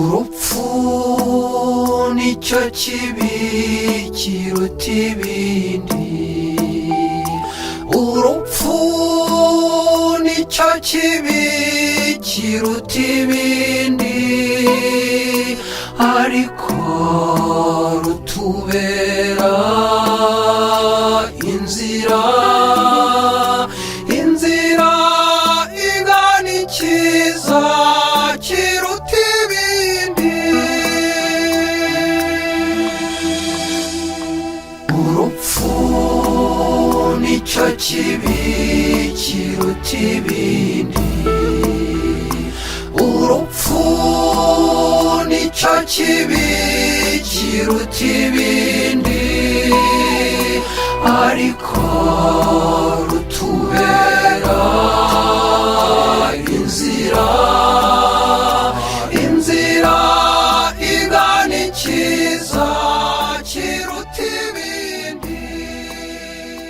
Urupfu nicyo kibi kiruta ibindi. Urupfu nicyo kibi kiruta ibindi, ariko rutubera inzira, inzira igana ikiza kiruta ibindi. Urupfu nicyo kibi kiruta ibindi. Urupfu nicyo kibi kiruta ibindi, ariko rutubera inzira, inzira igana ikiza kiruta ibindi.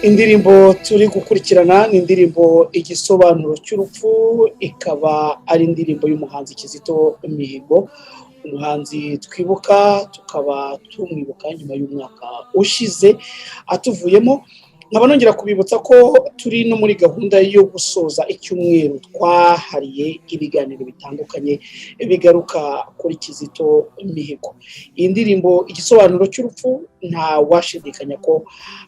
Indirimbo turi gukurikirana ni indirimbo "Igisobanuro cy'Urupfu", ikaba ari indirimbo y'umuhanzi Kizito Mihigo, umuhanzi twibuka, tukaba tumwibuka nyuma y'umwaka ushize atuvuyemo. Nkaba nongera kubibutsa ko turi no muri gahunda yo gusoza icyumweru twahariye ibiganiro bitandukanye bigaruka kuri Kizito Mihigo. Iyi ndirimbo "Igisobanuro cy'Urupfu" nta washidikanya ko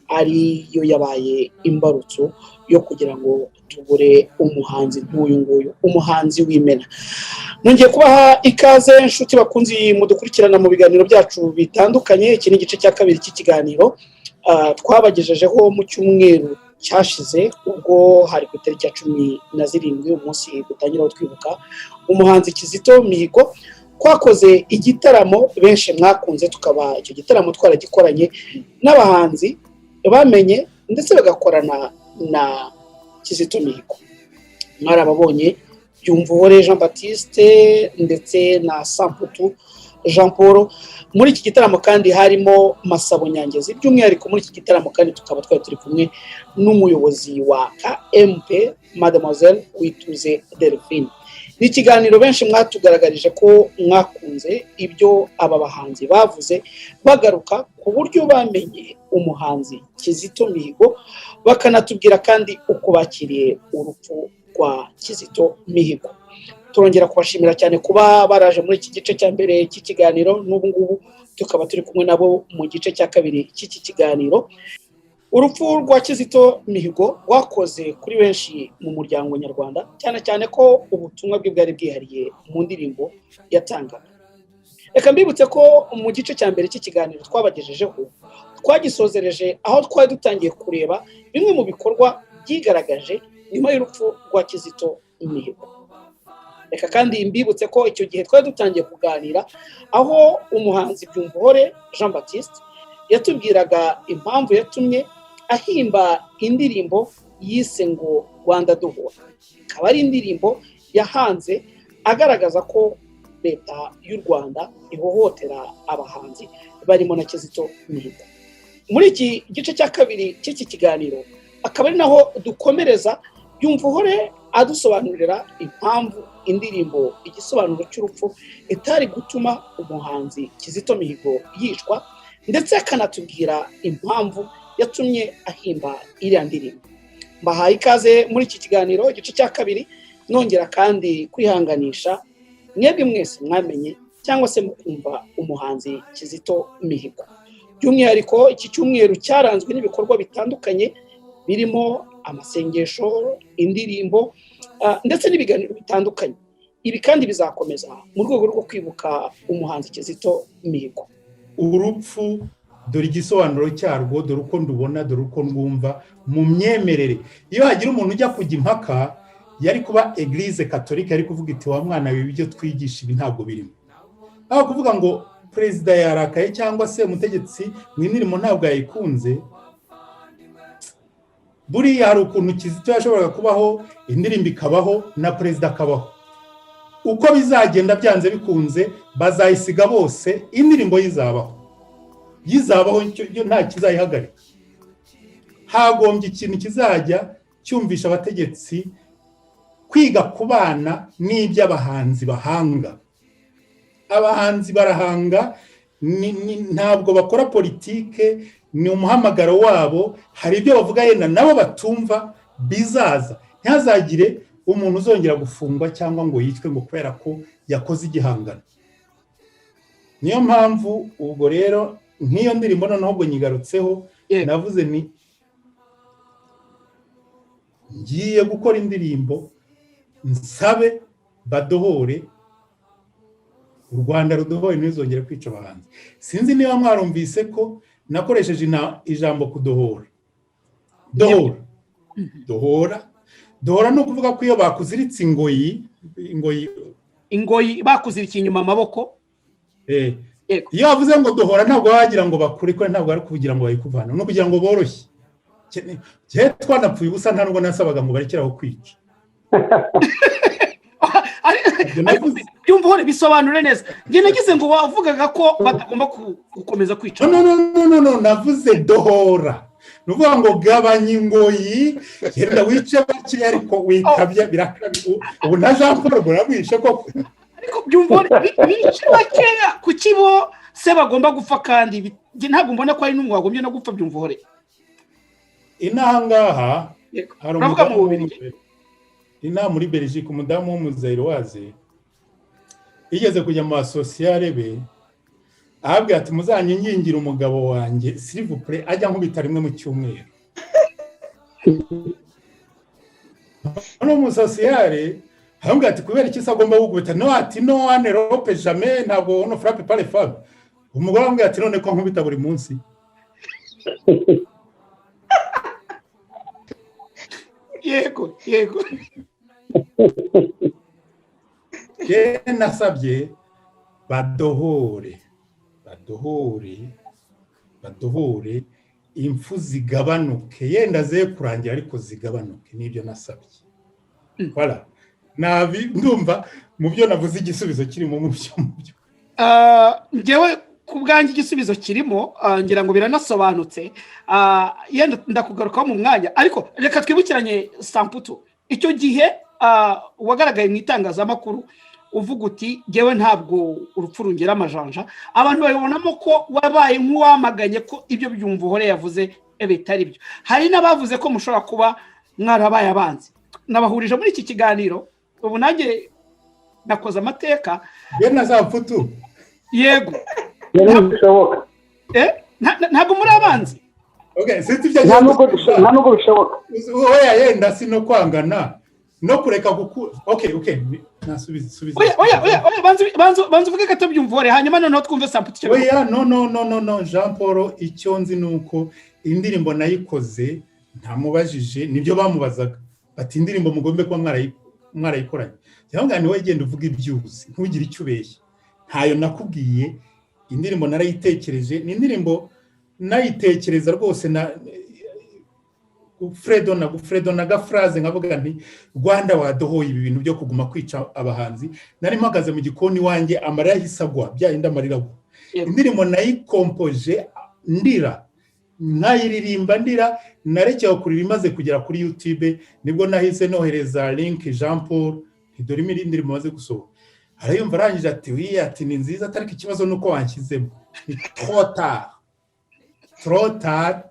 ariyo yabaye imbarutso yo kugira ngo tubure umuhanzi nk'uyu nguyu, umuhanzi w'imena. Nongeye kubaha ikaze, inshuti bakunzi mudukurikirana mu biganiro byacu bitandukanye. Iki ni igice cya kabiri cy'ikiganiro twabagejejeho mu cyumweru cyashize, ubwo hari ku itariki ya 17, umunsi dutangiraho twibuka umuhanzi Kizito Mihigo. Twakoze igitaramo benshi mwakunze, tukaba icyo gitaramo twaragikoranye n'abahanzi bamenye ndetse bagakorana na Kizito Mihigo. Mwarababonye: Byumvuhore Jean Baptiste ndetse na Samputu Jean Paul. Muri iki gitaramo kandi harimo Masabo Nyangezi. By'umwihariko muri iki gitaramo kandi tukaba twari turi kumwe n'umuyobozi wa KMP, Mademoiselle Wituze Delphine. Ni ikiganiro benshi mwatugaragarije ko mwakunze ibyo aba bahanzi bavuze, bagaruka ku buryo bamenye umuhanzi Kizito Mihigo, bakanatubwira kandi uko bakiriye urupfu rwa Kizito Mihigo. Turongera kubashimira cyane kuba baraje muri iki gice cya mbere cy'ikiganiro, n'ubu ngubu tukaba turi kumwe nabo mu gice cya kabiri cy'iki kiganiro. Urupfu rwa Kizito Mihigo rwakoze kuri benshi mu muryango nyarwanda, cyane cyane ko ubutumwa bwe bwari bwihariye mu ndirimbo yatangaga. Reka mbibutse ko mu gice cya mbere cy'ikiganiro twabagejejeho twagisozereje aho twari dutangiye kureba bimwe mu bikorwa byigaragaje nyuma y'urupfu rwa Kizito Mihigo. Reka kandi mbibutse ko icyo gihe twari dutangiye kuganira aho umuhanzi Byumvuhore Jean Baptiste yatubwiraga impamvu yatumye ahimba indirimbo yise ngo "Rwanda Duhura", ikaba ari indirimbo yahanze agaragaza ko Leta y'u Rwanda ihohotera abahanzi barimo na Kizito Mihigo. Muri iki gice cya kabiri cy'iki kiganiro akaba ari naho dukomereza, Byumvuhore adusobanurira impamvu indirimbo "Igisobanuro cy'Urupfu" itari gutuma umuhanzi Kizito Mihigo yicwa, ndetse akanatubwira impamvu yatumye ahimba iriya ndirimbo. Mbahaye ikaze muri iki kiganiro, igice cya kabiri. Nongera kandi kwihanganisha mwebwe mwese mwamenye cyangwa se mukumva umuhanzi Kizito Mihigo. By'umwihariko iki cyumweru cyaranzwe n'ibikorwa bitandukanye birimo amasengesho, indirimbo ndetse n'ibiganiro bitandukanye. Ibi kandi bizakomeza mu rwego rwo kwibuka umuhanzi Kizito Mihigo. Urupfu, dore igisobanuro cyarwo, dore uko ndubona, dore uko ndwumva mu myemerere. Iyo hagira umuntu ujya kujya impaka, Yari kuba Église catholique, yari kuvuga iti: "Wa mwana we, ibyo twigisha ibi ntabwo birimo." Aho kuvuga ngo perezida yarakaye cyangwa se umutegetsi mu indirimbo ntabwo yayikunze. Buriya hari ukuntu Kizito yashoboraga kubaho, indirimbo ikabaho na perezida akabaho. Uko bizagenda, byanze bikunze bazayisiga bose, indirimbo yizabaho, yizabaho, nta kizayihagarika. Hagombye ikintu kizajya cyumvisha abategetsi kwiga kubana n'iby'abahanzi bahanga. Abahanzi barahanga, ntabwo bakora politike, ni umuhamagaro wabo. Hari ibyo bavuga yenda nabo batumva bizaza. Ntihazagire umuntu uzongera gufungwa cyangwa ngo yicwe ngo kubera ko yakoze igihangano. Niyo mpamvu ubwo rero nk'iyo ndirimbo noneho ubwo nyigarutseho, navuze ni ngiye gukora indirimbo nsabe badohore u Rwanda, rudohore, ntizongere kwica abahanzi. Sinzi niba mwarumvise ko nakoresheje ijambo kudohora. Dohora, dohora, dohora, ni ukuvuga ko iyo bakuziritse ingoyi, ingoyi, Ingoyi bakuzirikiye inyuma amaboko. Iyo bavuze ngo dohora, ntabwo wagira ngo bakurekure, ntabwo ari kugira ngo bayikuvane, ni ukugira ngo boroshye. Twanapfuye ubusa, nta nubwo nasabaga ngo barekere aho kwica. Byumva, bisobanure neza. Njye nagize ngo wavugaga ko batagomba gukomeza kwica. No, no, no, no, no, navuze dohora, ni ukuvuga ngo gabanya ingoyi, genda wice bakeya ariko wikabya, birakabya. Ubu na Jean Paul muramwishe koko. Ariko byumva, bice bakeya, kuki bo se bagomba gupfa? Kandi ntabwo mbona ko hari n'umwe wagombye no gupfa, byumva uhore. Inaha ngaha hari Uravuga mu Bubiligi? Inaha muri Belgique, umudamu w'Umuzayiruwaze yigeze kujya mu basosiyare be, ahabwira ati: "Muzanyingingire umugabo wanjye, s'il vous plaît, ajya nkubita rimwe mu cyumweru." Noneho umusosiyare aramubwira ati: "Kubera iki se agomba gukubita?" No, ati: "No, en Europe jamais, ntabwo on frappe pas les femmes." Umugore aramubwira ati: "None ko nkubita buri munsi?" Yego. Nasabye badohore, badohore, badohore, impfu zigabanuke, yenda ze kurangira ariko zigabanuke, nibyo nasabye. Voilà, ndumva mu byo navuze igisubizo kirimo mu byo. Ngewe ku bwanjye igisubizo kirimo, ngira ngo biranasobanutse. Yenda ndakugarukaho mu mwanya, ariko reka twibukiranye Samputu. Icyo gihe wagaragaye mu itangazamakuru uvuga uti: "Ngewe ntabwo urupfu rungera amajanja." Abantu babibonamo ko wabaye nk'uwamaganye ko ibyo Byumvuhore yavuze bitari byo. Hari n'abavuze ko mushobora kuba mwarabaye abanzi. Nabahurije muri iki kiganiro ubu, nanjye nakoze amateka. Bene Samputu? Yego. Ntibishoboka. Ntabwo muri abanzi? Nta nubwo bishoboka. Oya, yenda si no kwangana no kureka guku okay, nasubiza, subiza. Oya, oya, oya, oya, banza uvuge gato, Byumvuhore, hanyuma noneho twumve Samputu icyo. Oya, no, no, no, no, no, Jean Paul, icyo nzi ni uko indirimbo nayikoze ntamubajije. Nibyo bamubazaga bati: "Indirimbo mugombe kuba mwarayikoranye." Cyangwa ni wowe genda uvuga ibyo uzi, ntugire icyo ubeshya. Ntayo nakubwiye. Indirimbo narayitekereje, ni indirimbo nayitekereza rwose na Fredo na Fredo na gafraze, nkavuga nti: "Rwanda wadohoye ibi bintu byo kuguma kwica abahanzi." Nari mpagaze mu gikoni iwanjye, amarira yahise agwa, bya yindi amarira agwa. Indirimbo nayikompoje ndira, nkayiririmba ndira. Narekeye kurira imaze kugera kuri YouTube, nibwo nahise nohereza link Jean Paul, ntidore indirimbo imaze gusohoka. Arayumva, arangije ati: "Wiya," ati: "Ni nziza, ariko ikibazo ni uko wanshyizemo ni trop tard, trop tard,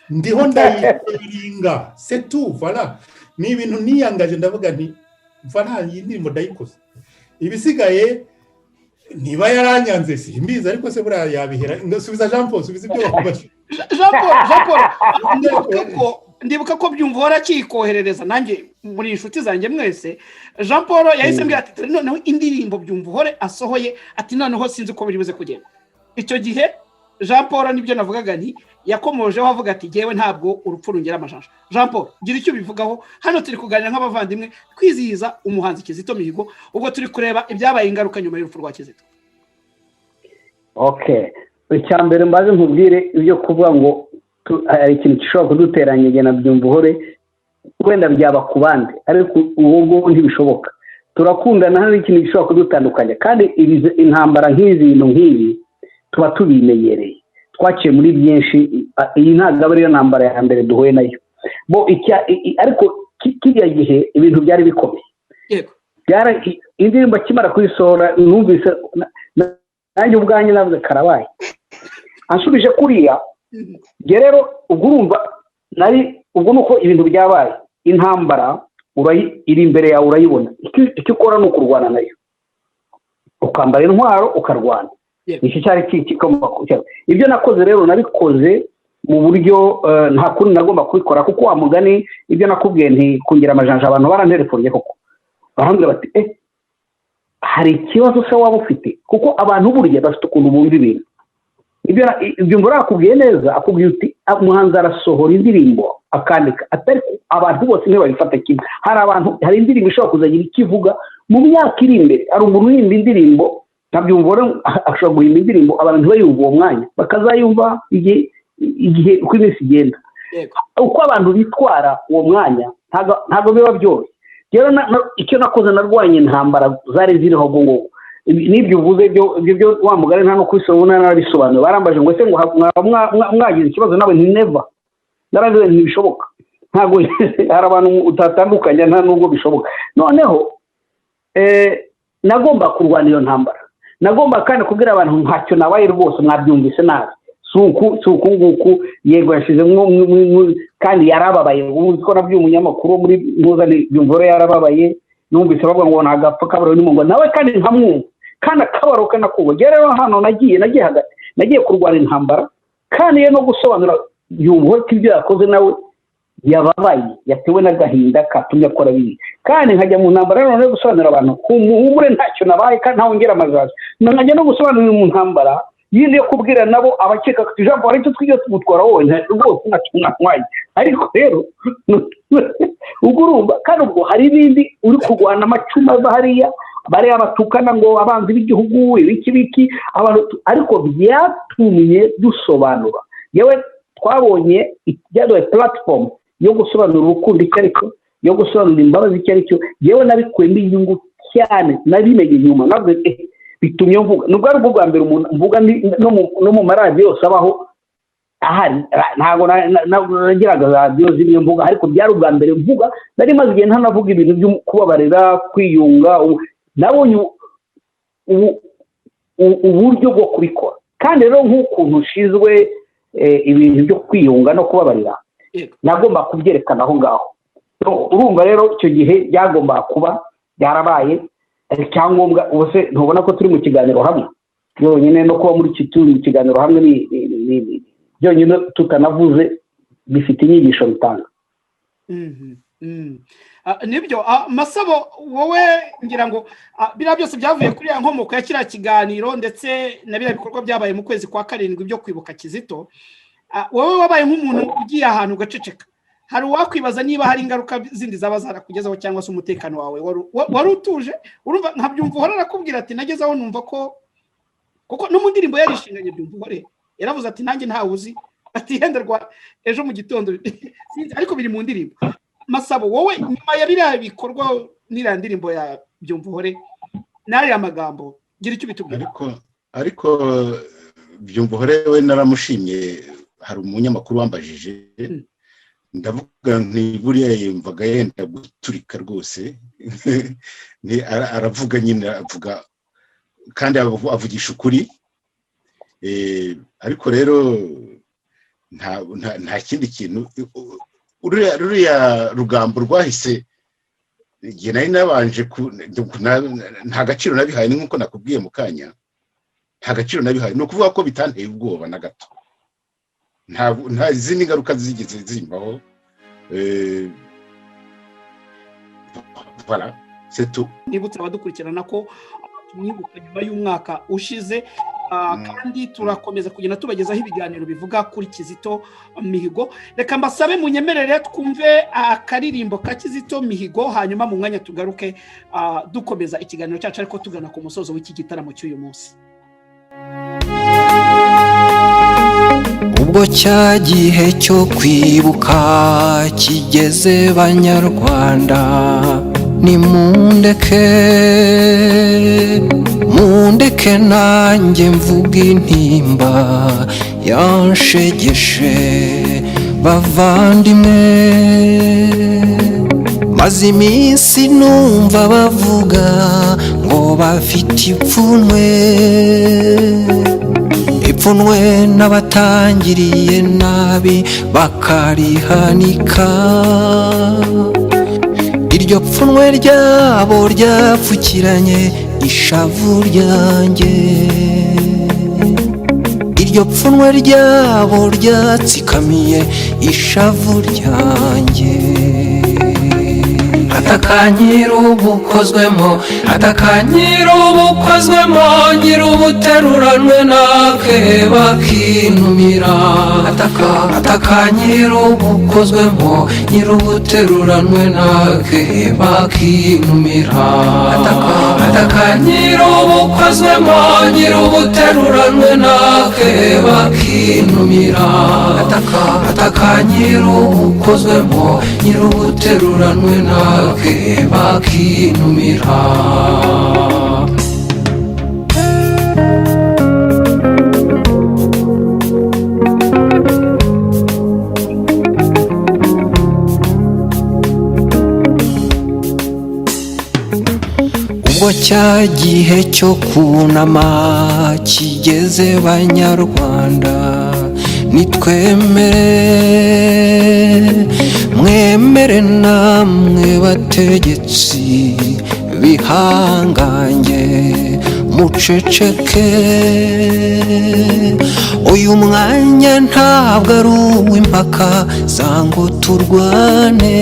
ndiho ndayiringa, c'est tout." Voilà, ni ibintu niyangaje, ndavuga nti: "Voilà, iyi ndirimbo ndayikoze." Ibisigaye niba yaranyanze simbizi, ariko se buriya yabihera. Subiza Jean Paul, subiza ibyo wakubaje. Jean Paul, Jean Paul, ndibuka ko Byumva akikoherereza nanjye muri inshuti zanjye mwese, Jean Paul yahise ambwira ati: "Noneho indirimbo Byumvuhore asohoye," ati: "Noneho sinzi uko biri buze kugenda." Icyo gihe Jean Paul nibyo navugaga nti yakomojeho avuga ati ngewe ntabwo urupfu rungera amajanja. Jean Paul, gira icyo ubivugaho. Hano turi kuganira nk'abavandimwe twizihiza umuhanzi Kizito Mihigo, ubwo turi kureba ibyabaye ingaruka nyuma y'urupfu rwa Kizito. Okay, icya mbere mbaze nkubwire, ibyo kuvuga ngo hari ikintu gishobora kuduteranya igihe na Byumvuhore, wenda byaba ku bandi, ariko ubu ngubu ntibishoboka. Turakundana, hari ikintu gishobora kudutandukanya. Kandi intambara nk'izi, bintu nk'ibi tuba tubimenyereye, twaciye muri byinshi. Iyi ntabwo aba ariyo ntambara ya mbere duhuye nayo bo. Ariko kiriya gihe ibintu byari bikomeye. Indirimbo akimara kuyisohora, numvise nanjye ubwanjye navuze karabaye ansubije kuriya. Njye rero ubwo urumva nari ubwo ni uko ibintu byabaye, intambara iri imbere yawe, urayibona. Icyo ukora ni ukurwana nayo, ukambara intwaro ukarwana. Nicyo cyari kigomba. Ibyo nakoze rero nabikoze mu buryo nta kundi nagomba kubikora, kuko wa mugani ibyo nakubwiye nti kungira amajanja, abantu baranterefonnye koko, barambwira bati: "Eh, hari ikibazo se waba ufite?" Kuko abantu burya bafite ukuntu bumva ibintu. Ibyo mbura akubwiye neza, akubwiye uti umuhanzi arasohora indirimbo akandika, atari abantu bose ntibabifata kimwe. Hari abantu, hari indirimbo ishobora kuzagira icyo ivuga mu myaka iri imbere. Hari umuntu uhimba indirimbo nkabyumva, ashobora guhimba indirimbo abantu ntibayumve uwo mwanya, bakazayumva igihe uko iminsi igenda, uko abantu bitwara uwo mwanya. Ntabwo biba byoroshye rero. Icyo nakoze, narwanye intambara zari ziriho ubwo ngubwo. N'ibyo uvuze ibyo byo wa mugari nta no kubisobanura, narabisobanuye. Barambaje ngo ese ngo mwaba mwagize ikibazo nawe? Nti never. Narabivuze, ntibishoboka. Ntabwo hari abantu utatandukanya, nta nubwo bishoboka. Noneho nagomba kurwana iyo ntambara, nagomba kandi kubwira abantu ntacyo nabaye rwose, mwabyumvise nabi, si uku, si uku nguku. Yego, yashyizemo kandi yarababaye. Ubu ko nabyo umunyamakuru wo muri mpuzani Byumvuhore yarababaye, numvise bavuga ngo ntagapfa kabaro ni ngo nawe, kandi nkamwumva, kandi akabaro kanakumva. Njye rero hano nagiye hagati, nagiye kurwana intambara kandi ye no gusobanura Byumvuhore ko ibyo yakoze nawe yababaye, yatewe n'agahinda katumye akora biriya. Kandi nkajya mu ntambara noneho yo gusobanurira abantu humure, ntacyo nabaye kandi ntawongera amazaza. Nkajya no gusobanurira mu ntambara yindi yo kubwira nabo abakeka ko ijambo hari icyo twigeze tugutwara wowe, rwose ntacyo mwatwaye. Ariko rero ubwo urumva kandi ubwo hari n'indi uri kurwana, amacumu ava hariya, bariya batukana ngo abanzi b'igihugu, ibiki biki abantu. Ariko byatumye dusobanura. Yewe, twabonye byaduhaye platform yo gusobanura urukundo icyo ari cyo, yo gusobanura imbabazi icyo ari cyo. Yewe, nabikuyemo inyungu cyane, nabimenye nyuma. Navuze bitumye mvuga, nubwo ari ubwo bwa mbere umuntu mvuga no mu maradiyo yose abaho ahari. Ntabwo nagiraga radiyo zimwe mvuga, ariko byari ubwa mbere mvuga. Nari maze igihe ntanavuga ibintu byo kubabarira, kwiyunga. Nabonye uburyo bwo kubikora. Kandi rero nk'ukuntu ushinzwe ibintu byo kwiyunga no kubabarira, nagomba kubyerekana aho ngaho. Urumva rero icyo gihe byagomba kuba byarabaye icyangombwa. Ubu se ntubona ko turi mu kiganiro hamwe byonyine? No kuba muri iki turi mu kiganiro hamwe ni byonyine, tutanavuze, bifite inyigisho bitanga. Nibyo. Masabo, wowe ngira ngo biriya byose byavuye kuri ya nkomoko ya kiriya kiganiro, ndetse na biriya bikorwa byabaye mu kwezi kwa karindwi byo kwibuka Kizito. Wowe wabaye nk'umuntu ugiye ahantu ugaceceka. Hari uwakwibaza niba hari ingaruka zindi zaba zarakugezaho, cyangwa se umutekano wawe wari utuje. Urumva nka Byumvuhore arakubwira ati nageze aho numva ko kuko no mu ndirimbo yarishinganye, Byumvuhore yaravuze ati nanjye ntawe uzi, ati yenderwa ejo mu gitondo sinzi, ariko biri mu ndirimbo. Masabo, wowe nyuma ya biriya bikorwa n'iriya ndirimbo ya Byumvuhore n'ariya magambo, gira icyo ubitubwira. Ariko Byumvuhore we naramushimye. Hari umunyamakuru wambajije, ndavuga nti buriya yumvaga yenda guturika rwose. Aravuga nyine, avuga kandi avugisha ukuri. Ariko rero nta kindi kintu, ruriya rugambo rwahise igihe nari nabanje nta gaciro nabihaye. Ni nk'uko nakubwiye mu kanya, nta gaciro nabihaye. Ni ukuvuga ko bitanteye ubwoba na gato, nta zindi ngaruka zigeze zimbaho. Voilà, c'est tout. Nibutse abadukurikirana ko tumwibuka nyuma y'umwaka ushize. Kandi turakomeza kugenda tubagezaho ibiganiro bivuga kuri Kizito Mihigo. Reka mbasabe munyemerere twumve akaririmbo ka Kizito Mihigo, hanyuma mu mwanya tugaruke dukomeza ikiganiro cyacu, ariko tugana ku musozo w'iki gitaramo cy'uyu munsi. Ubwo cya gihe cyo kwibuka kigeze, Banyarwanda, nimundeke, mundeke nanjye mvuga intimba yanshegeshe. Bavandimwe, maze iminsi numva bavuga ngo bafite ipfunwe, ipfunwe n'abatangiriye nabi bakarihanika. Iryo pfunwe ryabo ryapfukiranye ishavu ryanjye, iryo pfunwe ryabo ryatsikamiye ishavu ryanjye. Ataka nyirubukozwemo, ataka nyirubukozwemo, nyirubuteruranwe nake bakintumira. Ataka, ataka nyirubukozwemo, nyirubuteruranwe nake bakintumira. Ataka, ataka nyirubukozwemo, nyirubuteruranwe nake bakintumira. Ataka, ataka nyirubukozwemo, nyirubuteruranwe nake bakintumira. Ubwo cya gihe cyo kunama kigeze, Banyarwanda, nitwemere, mwemere namwe bategetsi bihangange, muceceke. Uyu mwanya ntabwo ari uw'impaka zango turwane,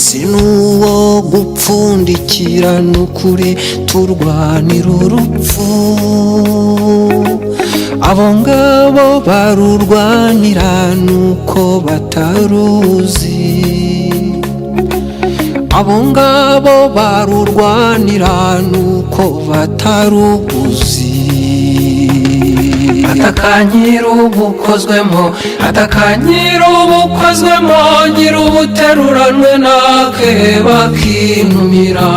si n'uwo gupfundikira n'ukuri turwanira urupfu. Abo ngabo barurwanira nuko bataruzi, abo ngabo barurwanira nuko bataruzi. Ataka nyirubukozwemo, ataka nyirubukozwemo, nyirubuteruranwe nake bakintumira.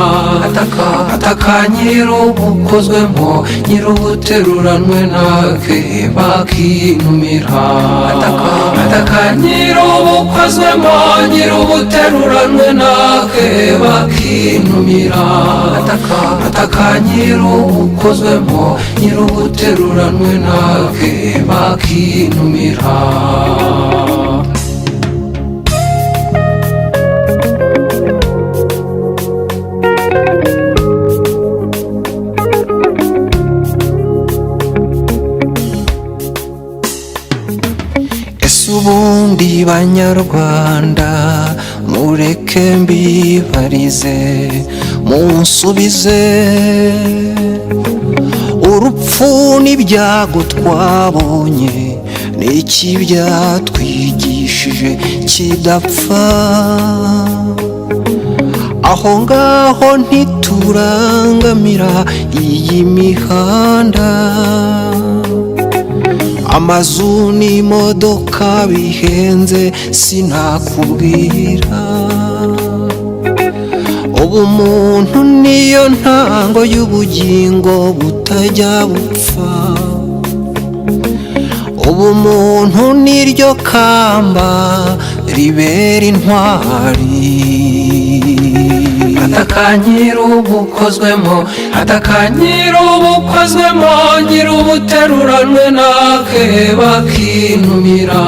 Ataka, ataka nyirubukozwemo, nyirubuteruranwe nake bakintumira. Ataka, ataka nyirubukozwemo, nyirubuteruranwe nake bakintumira. Ataka, ataka nyirubukozwemo, nyirubuteruranwe nake bakintumira. Ese ubundi Banyarwanda, mureke mbibarize, munsubize: urupfu n'ibyago twabonye, ni iki byatwigishije kidapfa? Aho ngaho ntiturangamira iyi mihanda, amazu n'imodoka bihenze sinakubwira. Ubumuntu niyo ntango y'ubugingo butajya bupfa, ubumuntu niryo kamba ribera intwari. Ataka nyirubukozwemo, ataka nyirubukozwemo, nyirubuteruranwe nake bakintumira.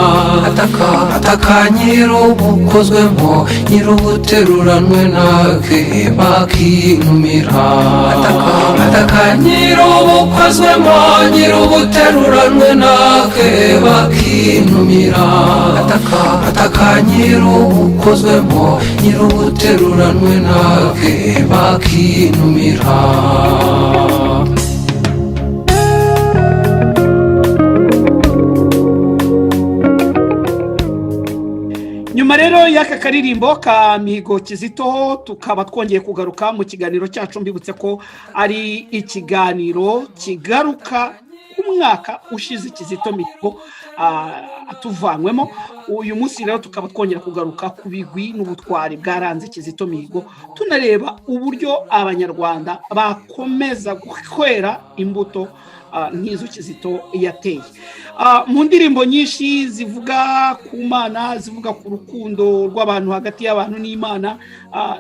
Ataka, ataka nyirubukozwemo, nyirubuteruranwe nake bakintumira. Ataka, ataka nyirubukozwemo, nyirubuteruranwe nake bakintumira. Ataka, ataka nyirubukozwemo, nyirubuteruranwe nake bakintumira. Nyuma rero y'aka karirimbo ka Mihigo Kizito, tukaba twongeye kugaruka mu kiganiro cyacu. Mbibutse ko ari ikiganiro kigaruka ku mwaka ushize Kizito Mihigo atuvanywemo. Uyu munsi rero tukaba twongera kugaruka ku bigwi n'ubutwari bwaranze Kizito Mihigo, tunareba uburyo Abanyarwanda bakomeza kwera imbuto nk'izo Kizito yateye. Mu ndirimbo nyinshi zivuga ku Mana, zivuga ku rukundo rw'abantu, hagati y'abantu n'Imana,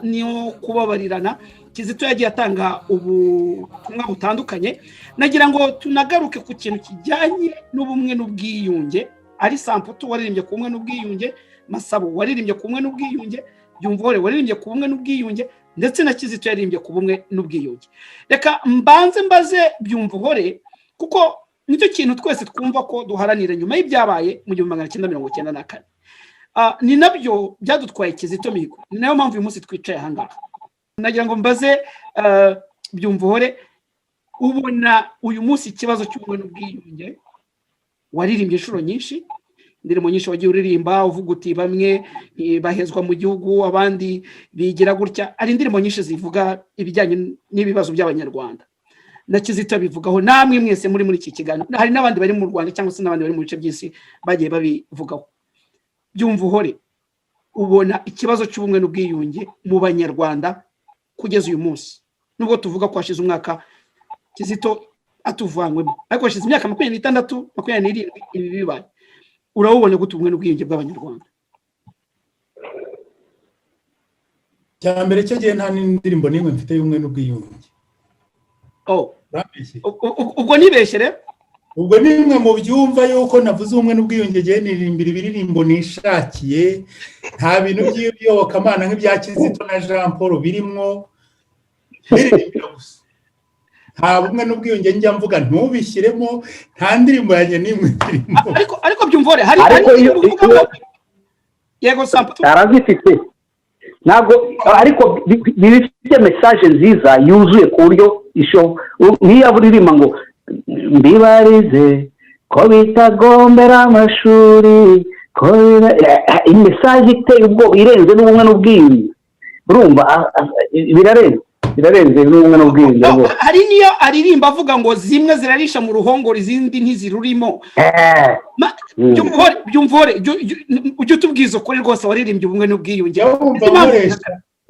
niyo kubabarirana, Kizito yagiye atanga ubutumwa butandukanye. Nagira ngo tunagaruke ku kintu kijyanye n'ubumwe n'ubwiyunge. Ari Samputu waririmbye ku bumwe n'ubwiyunge, Masabo waririmbye ku bumwe n'ubwiyunge, Byumvuhore waririmbye ku bumwe n'ubwiyunge, ndetse na Kizito yaririmbye ku bumwe n'ubwiyunge. Reka mbanze mbaze Byumvuhore, kuko nicyo kintu twese twumva ko duharanira nyuma y'ibyabaye mu 1994. Ni nabyo byadutwaye Kizito Mihigo, ni nayo mpamvu uyu munsi twicaye aha ngaha. Nagira ngo mbaze Byumvuhore, ubona uyu munsi ikibazo cy'ubumwe n'ubwiyunge, waririmbye inshuro nyinshi, indirimbo nyinshi wagiye uririmba uvuga uti bamwe bahezwa mu gihugu, abandi bigira gutya, hari indirimbo nyinshi zivuga ibijyanye n'ibibazo by'Abanyarwanda, na Kizito abivugaho, namwe mwese muri iki kiganiro, hari n'abandi bari mu Rwanda cyangwa se n'abandi bari mu bice by'isi bagiye babivugaho. Byumvuhore, ubona ikibazo cy'ubumwe n'ubwiyunge mu Banyarwanda kugeza uyu munsi, nubwo tuvuga ko hashize umwaka Kizito atuvanywemo, ariko hashize imyaka 26, 27 ibi bibaye, urawubona gute ubumwe n'ubwiyunge bw'Abanyarwanda? Cya mbere cyo gihe nta n'indirimbo n'imwe mfite y'ubumwe n'ubwiyunge. Ubwo nibeshye rero? Ubwo ni bimwe mu byumva yuko navuze ubumwe n'ubwiyunge, ngewe niririmbira ibiririmbo nishakiye, nta bintu by'iyobokamana nk'ibya Kizito na Jean Paul birimwo, niririmbira gusa. Nta bumwe n'ubwiyunge njya mvuga, ntubishyiremo, nta ndirimbo yanjye n'imwe irimo. Ariko Byumvore, hari yego Samputu. Arazifite ntabwo, ariko bifite message nziza yuzuye ku buryo nk'iyo uririmba ngo mbibarize ko bitagombera amashuri, ko message iteye ubwoba irenze n'ubumwe n'ubwiyunge. Urumva birarenze n'ubumwe n'ubwiyunge rwose. Hari n'iyo aririmba avuga ngo zimwe zirarisha mu ruhongore, izindi ntizirurimo. Byumvore, ujye utubwiza ukuri rwose, waririmbye ubumwe n'ubwiyunge.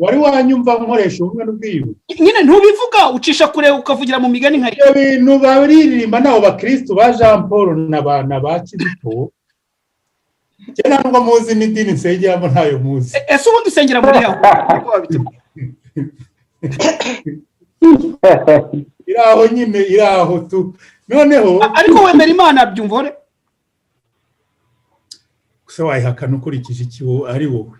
Wari wanyumva nkoresha ubumwe n'ubwiyunge? Nyine ntubivuga, ucisha kure ukavugira mu migani nka ibyo bintu baririmba nabo bakirisitu ba Jean Paul na ba Kizito. Njye ntabwo muzi n'idini nsengeramo, ntayo muzi. Ese ubundi usengera muri aho? Iri aho nyine, iri aho tu noneho. Ariko wemera Imana, Byumvore? Gusa wayihakana ukurikije iki ari wowe?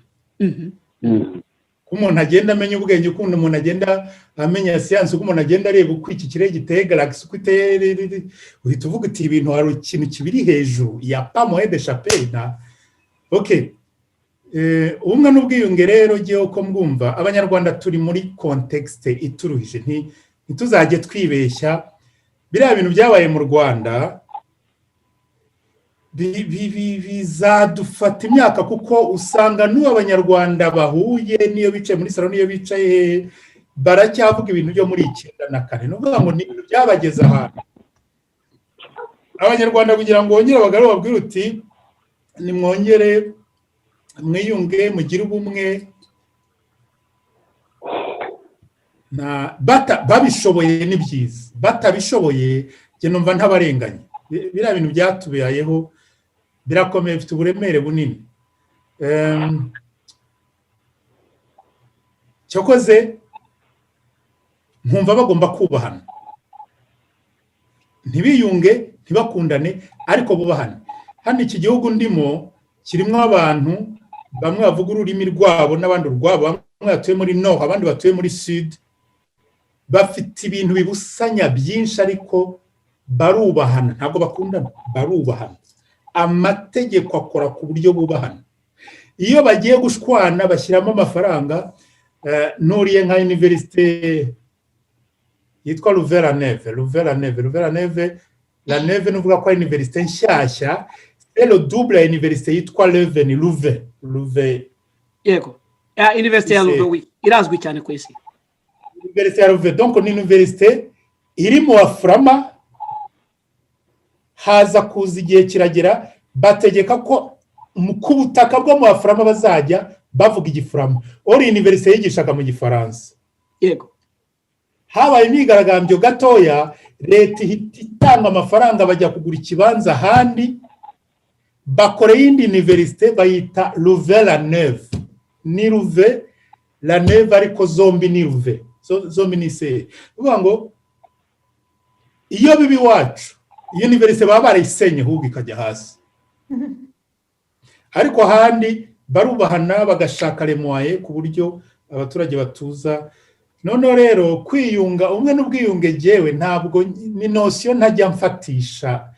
Uko umuntu agenda amenya ubwenge, uko umuntu agenda amenya siyansi, uko umuntu agenda areba uko iki kirere giteye, galagisi uko iteye, uhita uvuga uti ibintu hari ikintu kibiri hejuru ya pamoye de shapena. Okay, ubumwe n'ubwiyunge rero, ngewe uko mbwumva, Abanyarwanda turi muri contexte ituruhije, ntituzajye twibeshya. Biriya bintu byabaye mu Rwanda bizadufata imyaka, kuko usanga n'ubu Abanyarwanda bahuye, n'iyo bicaye muri salo, n'iyo bicaye, baracyavuga ibintu byo muri 94. Ni ukuvuga ngo ni ibintu byabageze ahantu Abanyarwanda kugira ngo bongere bagarure babwire uti nimwongere mwiyunge, mugire ubumwe, babishoboye ni byiza, batabishoboye njye numva ntabarenganye. Biriya bintu byatubayeho birakomeye, bifite uburemere bunini. Cyokoze nkumva bagomba kubahana, ntibiyunge, ntibakundane, ariko bubahane. Hano iki gihugu ndimo kirimo abantu bamwe bavuga ururimi rwabo n'abandi urwabo, bamwe batuye muri nord, abandi batuye muri sud, bafite ibintu bibusanya byinshi, ariko barubahana, ntabwo bakundana, barubahana. Amategeko akora ku buryo bubahana. Iyo bagiye gushwana bashyiramo amafaranga. Nuriye nka universite yitwa Louvain-la-Neuve, Louvain-la-Neuve, Louvain-la-Neuve, la Neuve, nuvuga ko ari universite nshyashya, c'est le double ya universite yitwa Leuven, Louvain. Louvain. Yego, Université ya Louvain irazwi cyane ku isi. Université ya Louvain, donc ni université iri mu bafurama. Haza kuza igihe kiragera, bategeka ko ku butaka bwo mu bafurama bazajya bavuga igifurama. Or université yigishaga mu Gifaransa. Habaye imyigaragambyo gatoya, leta ihita itanga amafaranga, bajya kugura ikibanza ahandi, bakora iyindi université, bayita Louvain la Neuve. Ni Louvain la Neuve, ariko zombi ni Louvain, zombi ni seri. Uvuga ngo iyo biba iwacu, iyo université baba barayisenye ahubwo ikajya hasi. Ariko ahandi barubahana, bagashaka les moyens ku buryo abaturage batuza. Noneho rero kwiyunga, umwe n'ubwiyunge, jyewe ntabwo ni notion ntajya mfatisha.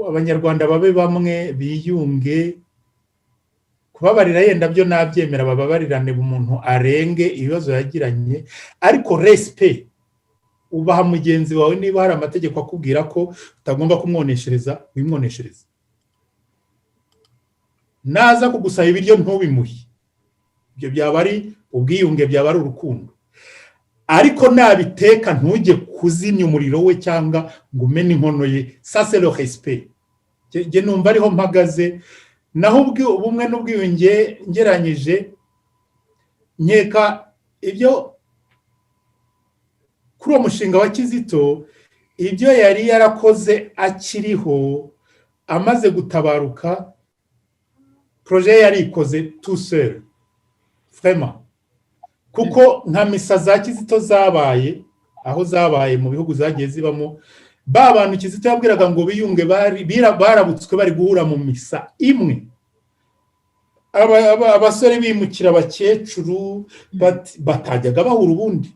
Abanyarwanda babe bamwe, biyunge. Kubabarira yenda byo nabyemera, bababarirane, umuntu arenge ibibazo yagiranye, ariko respect, ubaha mugenzi wawe. Niba hari amategeko akubwira ko utagomba kumwoneshereza, wimwoneshereza. Naza kugusaba ibiryo ntubimuhe, ibyo byaba ari ubwiyunge, byaba ari urukundo. Ariko nabiteka ntujye kuzimya umuriro we cyangwa ngo umene inkono ye. Ça, c'est le respect. Njye numva ariho mpagaze. Naho ubumwe n'ubwiyunge, ngeranyije, nkeka ibyo kuri uwo mushinga wa Kizito, ibyo yari yarakoze akiriho, amaze gutabaruka, projet yarikoze tout seul vraiment. Kuko nka misa za Kizito zabaye, aho zabaye mu bihugu zagiye zibamo, ba bantu Kizito yabwiraga ngo biyunge barabutswe bari guhura mu misa imwe. Abasore bimukira abakecuru batajyaga bahura ubundi,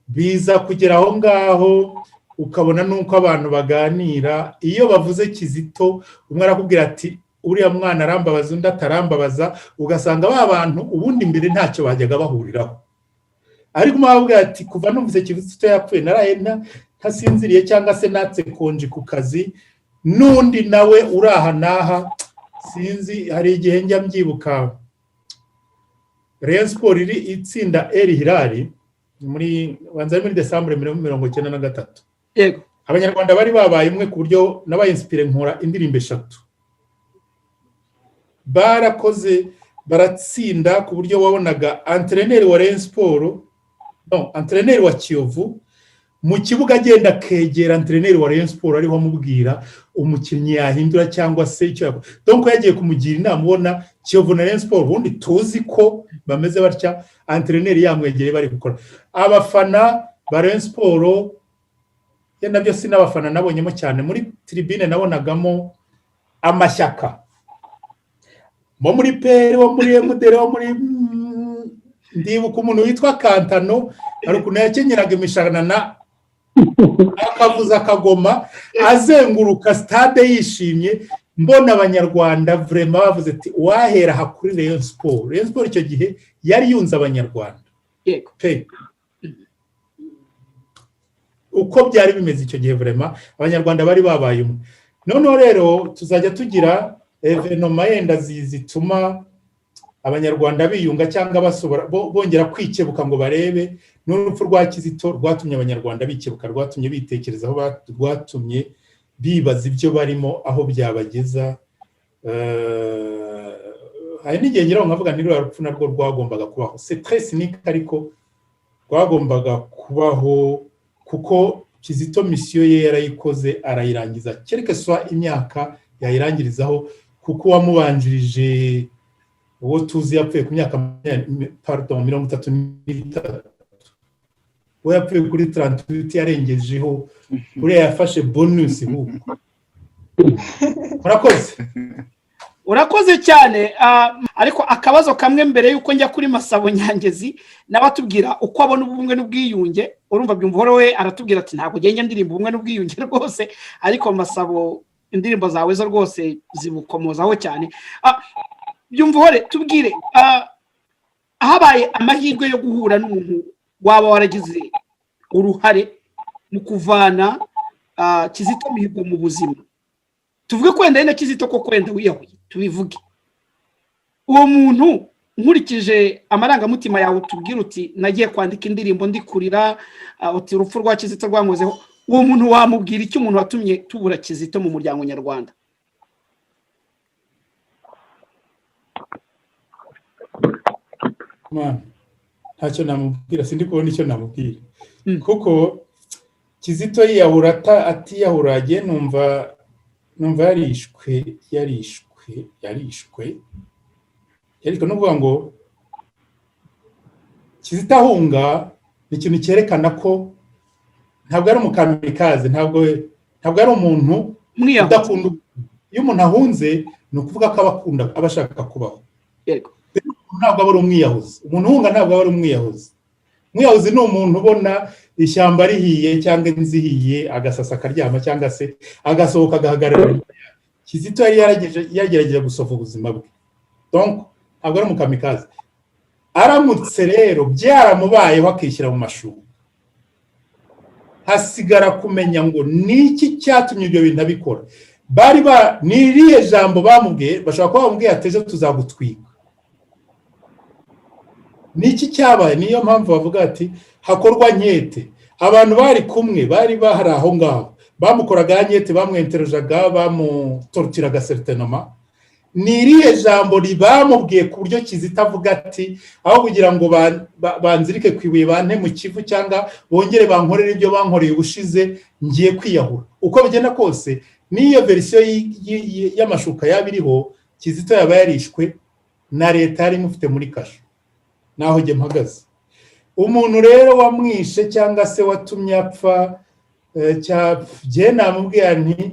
biza kugera aho ngaho, ukabona nuko abantu baganira iyo bavuze Kizito, umwe arakubwira ati: "Uriya mwana arambabaza," undi atarambabaza. Ugasanga ba bantu ubundi mbere ntacyo bajyaga bahuriraho, ariko umwe ababwira ati: "Kuva numvise Kizito yapfuye, naraye ntasinziriye cyangwa se natse congé ku kazi." N'undi nawe uri aha n'aha, sinzi, hari igihe njya mbyibuka, Rayon Sport iri itsinda El Hilal muri, banza muri décembre 93. Abanyarwanda bari babaye umwe, ku buryo nabaye inspiré nkora indirimbo eshatu. Barakoze, baratsinda, ku buryo wabonaga entraîneur wa Rayon Sport, no entraîneur wa Kiyovu, mu kibuga agenda akegera entraîneur wa Rayon Sport, ariho amubwira umukinnyi yahindura cyangwa se icyo yakora. Donc yagiye kumugira inama. Ubona Kiyovu na Rayon Sport, ubundi tuzi ko bameze batya, entraîneur yamwegereye bari gukora. Abafana ba Rayon Sport, nabyo si n'abafana nabonyemo cyane, muri tribune nabonagamo amashyaka, bo muri PL, bo muri MDR, bo muri, ndibuka umuntu witwa Kantano, hari ukuntu yakenyeraga imishanana, akavuza akagoma, azenguruka stade yishimye. Mbona Abanyarwanda vraiment bavuze ati: "Wahera aha kuri Rayon Sport." Rayon Sport icyo gihe yari yunze Abanyarwanda pe. Uko byari bimeze icyo gihe, vraiment Abanyarwanda bari babaye umwe. Noneho rero tuzajya tugira événements yenda zituma Abanyarwanda biyunga cyangwa basobora bongera kwikebuka ngo barebe. N'urupfu rwa Kizito rwatumye Abanyarwanda bikebuka, rwatumye bitekerezaho, rwatumye bibaza ibyo barimo aho byabageza. Hari n'igihe ngeraho nkavuga nti ruriya rupfu narwo rwagombaga kubaho. C'est très cynique, ariko rwagombaga kubaho, kuko Kizito mission ye yarayikoze, arayirangiza, quelque soit imyaka yayirangirizaho, kuko uwamubanjirije, uwo tuzi, yapfuye ku myaka, pardon, 33. We yapfuye kuri 38, yarengejeho. Uriya yafashe bonus ahubwo. Murakoze. Urakoze cyane. Ariko akabazo kamwe mbere y'uko njya kuri Masabo Nyangezi, nawe atubwira uko abona ubumwe n'ubwiyunge. Urumva Byumvuhore we aratubwira ati: "Ntabwo ugenda ndirimba ubumwe n'ubwiyunge rwose." Ariko Masabo, indirimbo zawe zo rwose zibukomozaho cyane. Byumvuhore, tubwire, habaye amahirwe yo guhura n'umuntu waba waragize uruhare mu kuvana Kizito Mihigo mu buzima, tuvuge ko wenda ari na Kizito koko wenda wiyahuye, tubivuge. Uwo muntu, nkurikije amarangamutima yawe utubwira uti nagiye kwandika indirimbo ndi kurira, uti urupfu rwa Kizito rwankozeho, uwo muntu wamubwira icyo, umuntu watumye tubura Kizito mu muryango nyarwanda? Ntacyo namubwira, sindi kubona icyo namubwira, kuko Kizito yiyahura atiyahura, agiye numva yarishwe yarishwe yarishwe yarishwe. Ni ukuvuga ngo Kizito ahunga ni ikintu cyerekana ko ntabwo ari umukamikaze, ntabwo ari umuntu udakunda. Iyo umuntu ahunze ni ukuvuga ko aba akunda, aba ashaka kubaho. Ntabwo aba ari umwiyahuzi. Umuntu uhunga ntabwo aba ari umwiyahuzi. Umwiyahuzi ni umuntu ubona ishyamba rihiye cyangwa inzu ihiye agasasa akaryama, cyangwa se agasohoka agahagarara. Kizito yari yagerageje gusova ubuzima bwe, ntabwo ari umukamikaze. Aramutse rero byaramubayeho akishyira mu mashuka, hasigara kumenya ngo ni iki cyatumye ibyo bintu abikora. Bari ba ni irihe jambo bamubwiye? Bashobora kuba bamubwiye ati ejo tuzagutwika. Ni iki cyabaye? Niyo mpamvu bavuga ati hakorwa nkete. Abantu bari kumwe bari bahari aho ngaho bamukoraga nkete, bamwenterejaga, bamutorotiraga seritenoma. Ni irihe jambo bamubwiye ku buryo Kizito avuga ati aho kugira ngo banzirike ku ibuye bante mu Kivu cyangwa bongere bankorere ibyo bankoreye ubushize, ngiye kwiyahura? Uko bigenda kose, n'iyo verisiyo y'amashuka yaba iriho, Kizito yaba yarishwe na leta yari imufite muri kasho. Naho njye mpagaze. Umuntu rero wamwishe cyangwa se watumye apfa, njye namubwira nti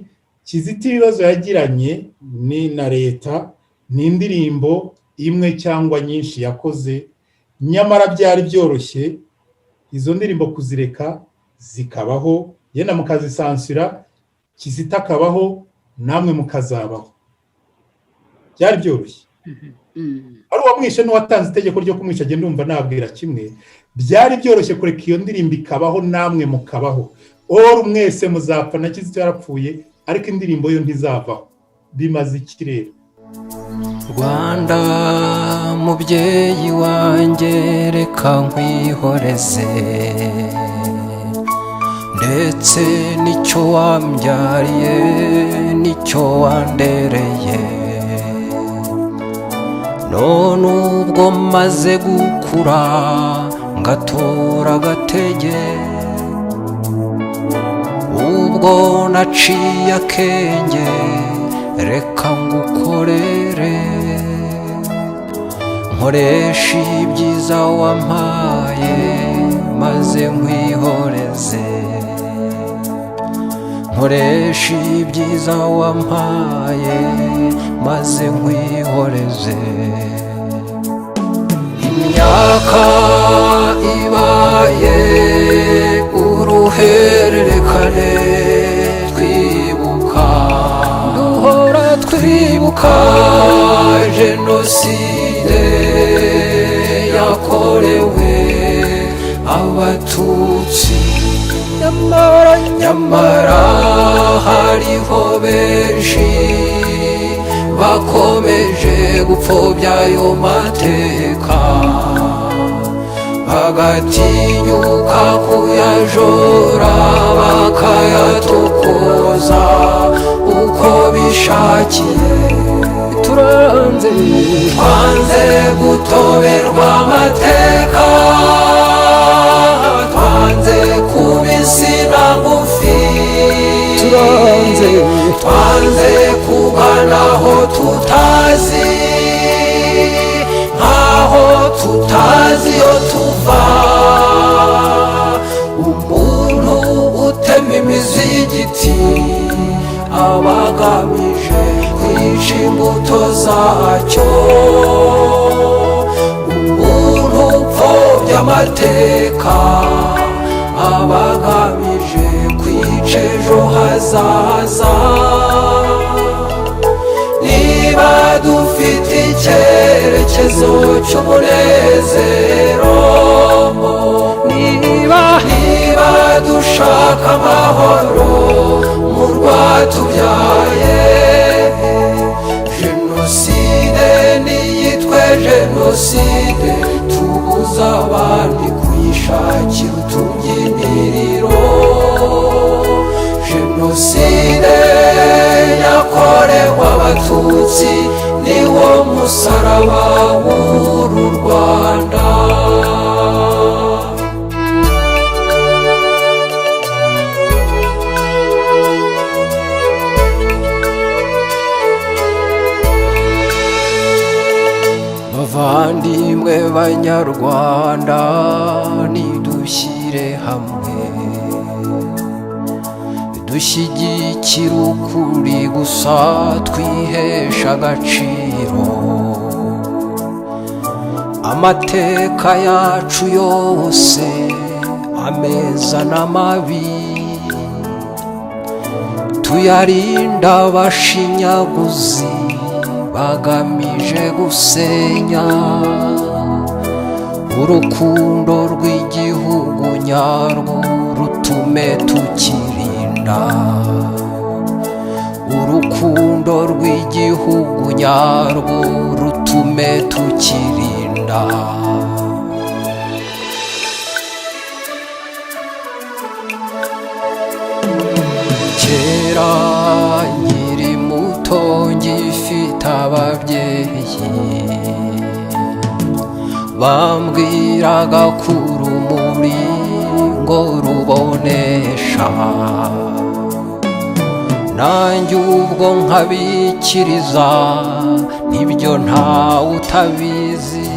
Kizito ibibazo yagiranye ni na leta, ni indirimbo imwe cyangwa nyinshi yakoze, nyamara byari byoroshye izo ndirimbo kuzireka zikabaho, yenda mukazisansira, Kizito akabaho, namwe mukazabaho. Byari byoroshye. Ari uwamwishe n'uwatanze itegeko ryo kumwica, agenda ndumva nabwira kimwe, byari byoroshye kureka iyo ndirimbo ikabaho namwe mukabaho. Oru mwese muzapfa na Kizito yarapfuye, ariko indirimbo yo ntizavaho. Bimaze ikirere. Rwanda mubyeyi wanjye, reka nkwihoreze, ndetse n'icyo wambyariye n'icyo wandereye. None ubwo maze gukura ngatora agatege, ubwo naciye akenge, reka ngukorere, nkoresha ibyiza wampaye maze nkwihoreze, nkoresha ibyiza wampaye maze nkwihoreze. Imyaka ibaye uruhererekane twibuka, duhora twibuka jenoside yakorewe Abatutsi. Nyamara nyamara hariho benshi bakomeje gupfobya ayo mateka, bagatinyuka kuyajora bakayatukuza uko bishakiye. Turanze twanze gutoberwa amateka, twanze kuba insina ngufi, turanze twanze kugana aho tutazi, nkaho tutazi iyo tuva. Umuntu utema imizi y'igiti aba agamije kwica imbuto zacyo. Umuntu upfobya amateka aba agamije kwica ejo hazaza. Niba dufite icyerekezo cy'umunezero, niba dushaka amahoro mu rwatubyaye, jenoside niyitwe Jenoside tubuza abandi kuyishakira utubyiniriro. Jenoside yakorewe Abatutsi niwo musaraba w'uru Rwanda. Bavandimwe Banyarwanda, nidushyire hamwe dushyigikire ukuri gusa twihesha agaciro. Amateka yacu yose, ameza n'amabi, tuyarinda abashinyaguzi bagamije gusenya. Urukundo rw'igihugu nyarwo rutume tukirinda. Urukundo rw'igihugu nyarwo rutume tukirinda. Kera nkiri muto ngifite ababyeyi, bambwiraga ko urumuri ngo rubonesha, nanjye ubwo nkabikiriza nibyo ntawe utabizi.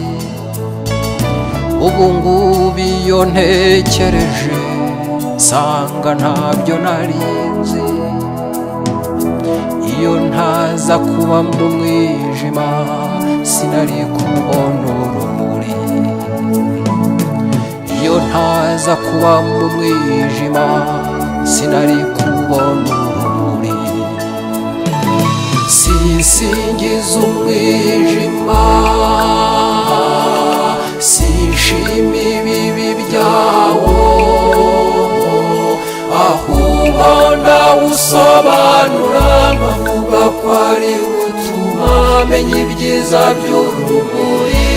Ubu ngubu iyo ntekereje nsanga ntabyo narinzi. Iyo ntaza kuba mu mwijima sinari kubona urumuri. Iyo ntaza kuba mu mwijima sinari kubona urumuri. Sinsingiza umwijima, sinshima ibibi byawo, ahubwo ndawusobanura nkavuga ko ari utuma menya ibyiza by'urumuri.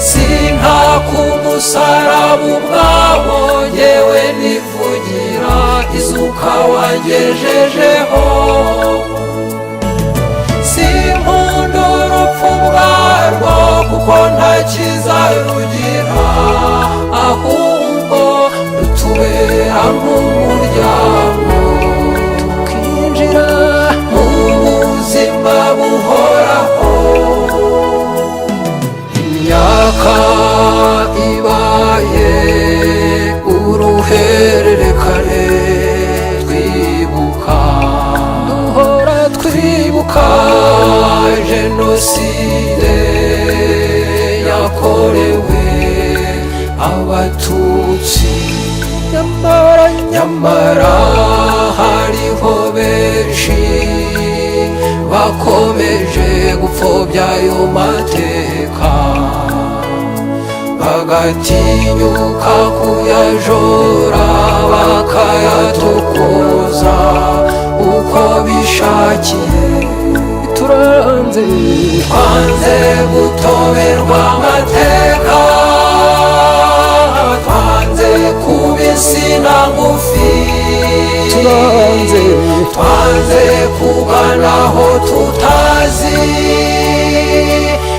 Sintaka umusaraba ubwawo, yewe nivugira izuka wangejejeho. Sinkunda urupfu ubwarwo kuko nta cyiza rugira, ahubwo rutubera nk'umuryango tukinjira mu buzima buhoraho. Imyaka ibaye uruhererekane twibuka, duhora twibuka Jenoside yakorewe Abatutsi. Nyamara nyamara hariho benshi bakomeje gupfobya ayo mateka, bagatinyuka kuyajora bakayatukuza uko bishakiye. Turanze, twanze gutoberwa amateka, twanze kuba insina ngufi, turanze, twanze kugana aho tutazi,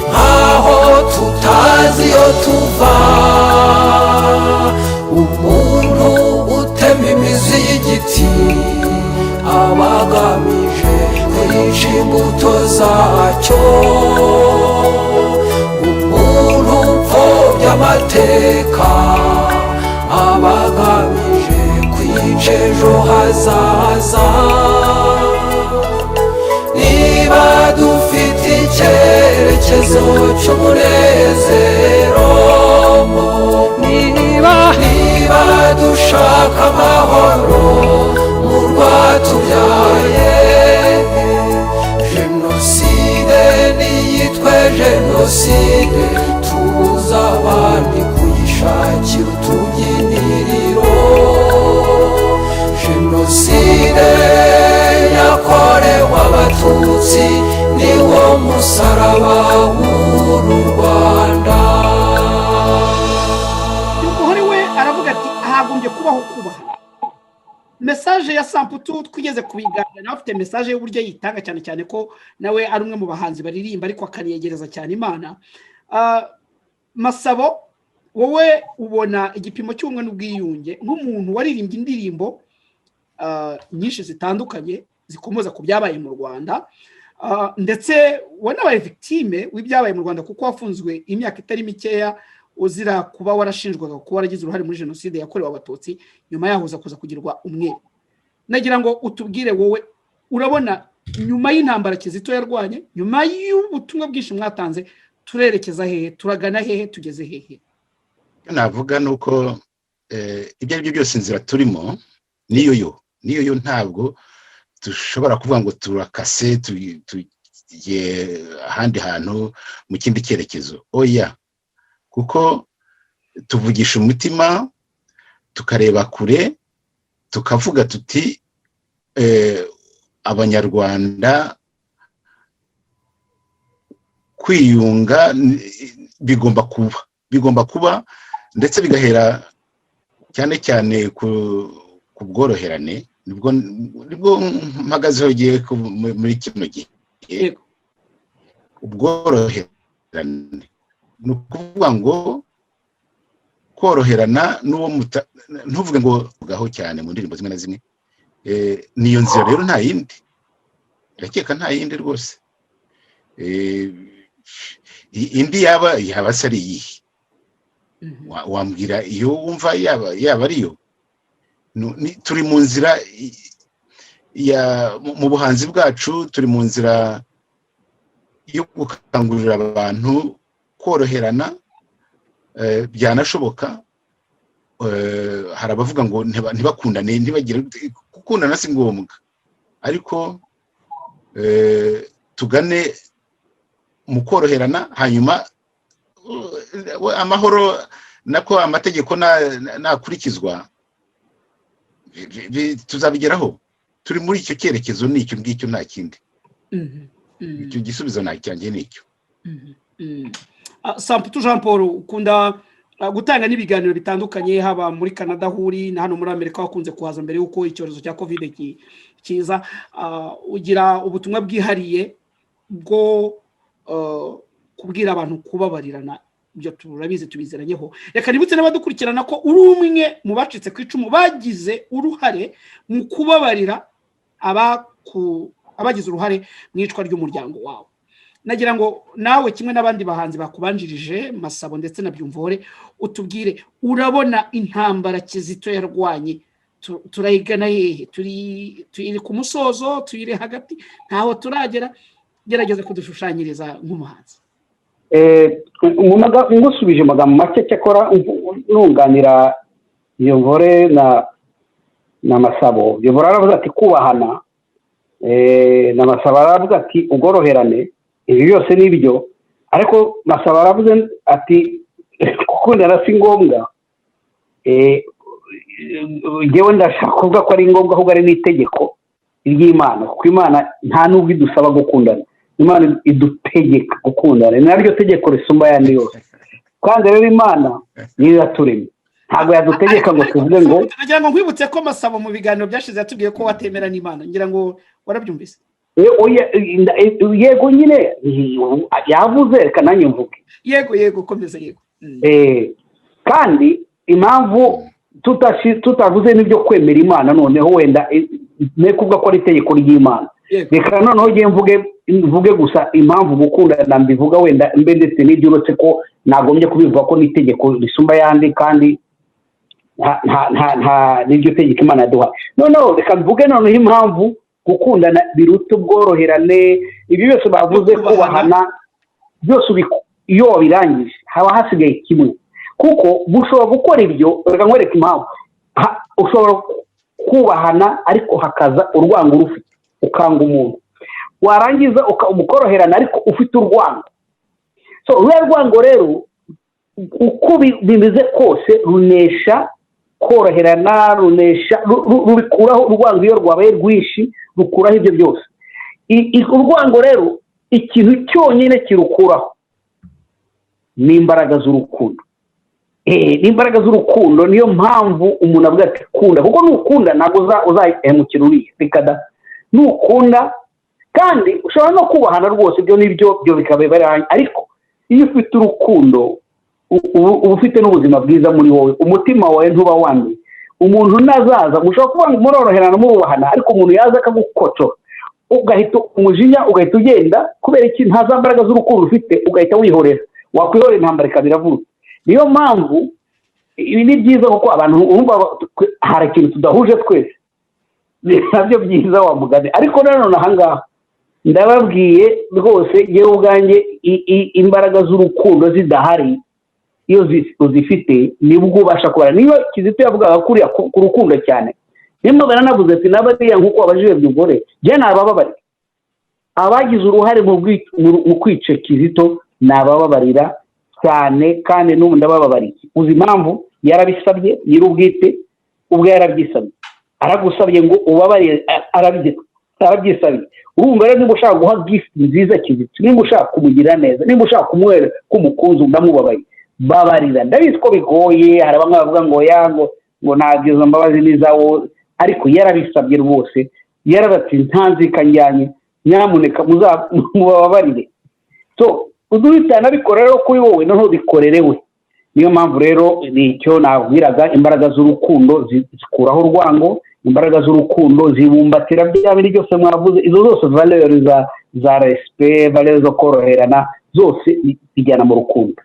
nkaho tutazi iyo tuva. Umuntu utema imizi y'igiti aba agamije kwica imbuto zacyo. Umuntu upfobya amateka aba agamije kwica ejo hazaza. Niba dufite icyerekezo cy'umunezero, niba dushaka amahoro mu rwatubyaye, Jenoside niyitwe Jenoside tubuza abandi kuyishakira utubyiniriro. Jenoside yakorewe Abatutsi niwo musaraba. Message ya Samputu twigeze kubiganira nawe, afite message y'uburyo yitanga, cyane cyane ko nawe ari umwe mu bahanzi baririmba ariko akaniyegereza cyane Imana. Masabo, wowe ubona igipimo cy'ubumwe n'ubwiyunge, nk'umuntu waririmbye indirimbo nyinshi zitandukanye zikomoza ku byabaye mu Rwanda, ndetse wanabaye victime w'ibyabaye mu Rwanda, kuko wafunzwe imyaka itari mikeya uzira kuba warashinjwaga kuba waragize uruhare muri Jenoside yakorewe Abatutsi, nyuma yaho uza kuza kugirwa umwere. Nagira ngo utubwire, wowe urabona nyuma y'intambara Kizito yarwanye, nyuma y'ubutumwa bwinshi mwatanze, turerekeza hehe, turagana hehe, tugeze hehe? Icyo navuga ni uko ibyo ari byo byose, inzira turimo niyo yo, niyo yo. Ntabwo dushobora kuvuga ngo turakase, tugiye ahandi hantu mu kindi cyerekezo. Oya, kuko tuvugisha umutima, tukareba kure, tukavuga tuti Abanyarwanda kwiyunga bigomba kuba, bigomba kuba, ndetse bigahera cyane cyane ku bworoherane. Nibwo mpagazeho gihe muri kino gihe. Ubworoherane ni ukuvuga ngo koroherana n'uwo, ntuvuge ngo gaho cyane mu ndirimbo zimwe na zimwe. Niyo nzira rero, nta yindi, ndakeka nta yindi rwose. Indi yaba se ari iyihe? Wambwira iyo wumva yaba ariyo. Turi mu nzira mu buhanzi bwacu, turi mu nzira yo gukangurira abantu koroherana. Byanashoboka, hari abavuga ngo ntibakundane, ntibagire gukundana, si ngombwa, ariko tugane mu koroherana, hanyuma amahoro, nako amategeko nakurikizwa, tuzabigeraho. Turi muri icyo cyerekezo, ni icyo ngicyo, nta kindi. Icyo gisubizo nta cyanjye, ni icyo. Samputu Jean Paul, ukunda gutanga n'ibiganiro bitandukanye, haba muri Canada aho uri na hano muri Amerika wakunze kuhaza mbere y'uko icyorezo cya Covid kiza. Ugira ubutumwa bwihariye bwo kubwira abantu kubabarirana. Ibyo turabizi, tubizeranyeho. Reka nibutse n'abadukurikirana ko uri umwe mu bacitse ku icumu bagize uruhare mu kubabarira abagize uruhare mu iyicwa ry'umuryango wawe. Nagira ngo nawe, kimwe n'abandi bahanzi bakubanjirije, Masabo ndetse na Byumvore, utubwire, urabona intambara Kizito yarwanye turayigana hehe? Turi ku musozo, tuyiri hagati, ntaho turagera? Gerageza kudushushanyiriza nk'umuhanzi. Ngusubije amagambo make, cyakora nunganira Byumvore na Masabo. Byumvore aravuga ati kubahana, na Masabo aravuga ati ubworoherane. Ibi byose ni byo, ariko Masabo aravuze ati gukundana si ngombwa. Njyewe ndashaka kuvuga ko ari ngombwa, ahubwo ari n'itegeko ry'Imana, kuko Imana nta n'ubwo idusaba gukundana, Imana idutegeka gukundana. Ni naryo tegeko risumba ayandi yose. Kandi rero Imana niyo yaturemye, ntabwo yadutegeka ngo tuvuge ngo Nagira ngo nkwibutse ko Masabo mu biganiro byashize yatubwiye ko watemera n'Imana. Ngira ngo warabyumvise. Yego nyine, yavuze, reka nanjye mvuge. Yego, komeza, yego. Kandi impamvu tutavuze n'ibyo kwemera Imana, noneho wenda ne kuvuga ko ari itegeko ry'Imana, reka noneho ngiye mvuge gusa impamvu gukundana mbivuga, wenda mbe ndetse n'ibyo, uretse ko nagombye kubivuga ko n'itegeko risumba ayandi, kandi nta n'iryo tegeko Imana yaduhaye. Noneho reka mvuge noneho impamvu gukundana biruta ubworoherane, ibyo byose bavuze, kubahana byose. Iyo wabirangije haba hasigaye kimwe, kuko ushobora gukora ibyo. Reka nkwereke impamvu. Ushobora kubahana ariko hakaza urwango urufite, ukanga umuntu, warangiza umukoroherana ariko ufite urwango. So ruriya rwango rero, uko bimeze kose, runesha koroherana, runesha, rubikuraho. Urwango iyo rwabaye rwinshi rukuraho ibyo byose. Urwango rero, ikintu cyonyine kirukuraho ni imbaraga z'urukundo. Ni imbaraga z'urukundo. Niyo mpamvu umuntu avuga ati kunda, kuko nukunda ntabwo uzahemukira uriya, reka da. Nukunda kandi ushobora no kubahana rwose, ibyo nibyo byo bikaba biri, ariko iyo ufite urukundo uba ufite n'ubuzima bwiza muri wowe, umutima wawe ntuba wanduye. Umuntu nazaza, mushobora kuvuga ngo muroroherana, murubahana, ariko umuntu yaza akagukocora, ugahita umujinya, ugahita ugenda. Kubera iki? Nta za mbaraga z'urukundo ufite, ugahita wihorera. Wakwihorera, intambara ikaba iravutse. Niyo mpamvu ibi ni byiza, kuko abantu urumva hari ikintu tudahuje twese, ni nabyo byiza wa mugani. Ariko nanone ahangaha ndababwiye rwose, yewe ubwanjye, imbaraga z'urukundo zidahari, iyo uzifite nibwo ubasha kubara. Niba Kizito yavugaga kuriya ku rukundo cyane, niyo mpamvu yaranavuze ati n'abariya, nk'uko wabajije by'umugore, njye nabababarira. Abagize uruhare mu kwica Kizito nabababarira cyane, kandi n'ubu ndabababariye. Uzi impamvu? Yarabisabye nyir'ubwite, ubwo yarabyisabye, aragusabye ngo ubabarire, arabyisabiye. Urumva rero, niba ushaka guha gift nziza Kizito, niba ushaka kumugirira neza, niba ushaka kumwereka ko umukunzi ndamubabaye, babarira. Ndabizi ko bigoye, hari bamwe bavuga ngo ya ngo ntabwo izo mbabazi ni izawo, ariko yarabisabye rwose, yarabati ntanzika njyanye, nyamuneka mubabarire. So uduhita nabikora rero kuri wowe, noneho bikorere we. Niyo mpamvu rero nicyo nabwiraga, imbaraga z'urukundo zikuraho urwango, imbaraga z'urukundo zibumbatira bya bindi byose mwavuze, izo zose valeur za respect, valeur zo koroherana, zose zijyana mu rukundo.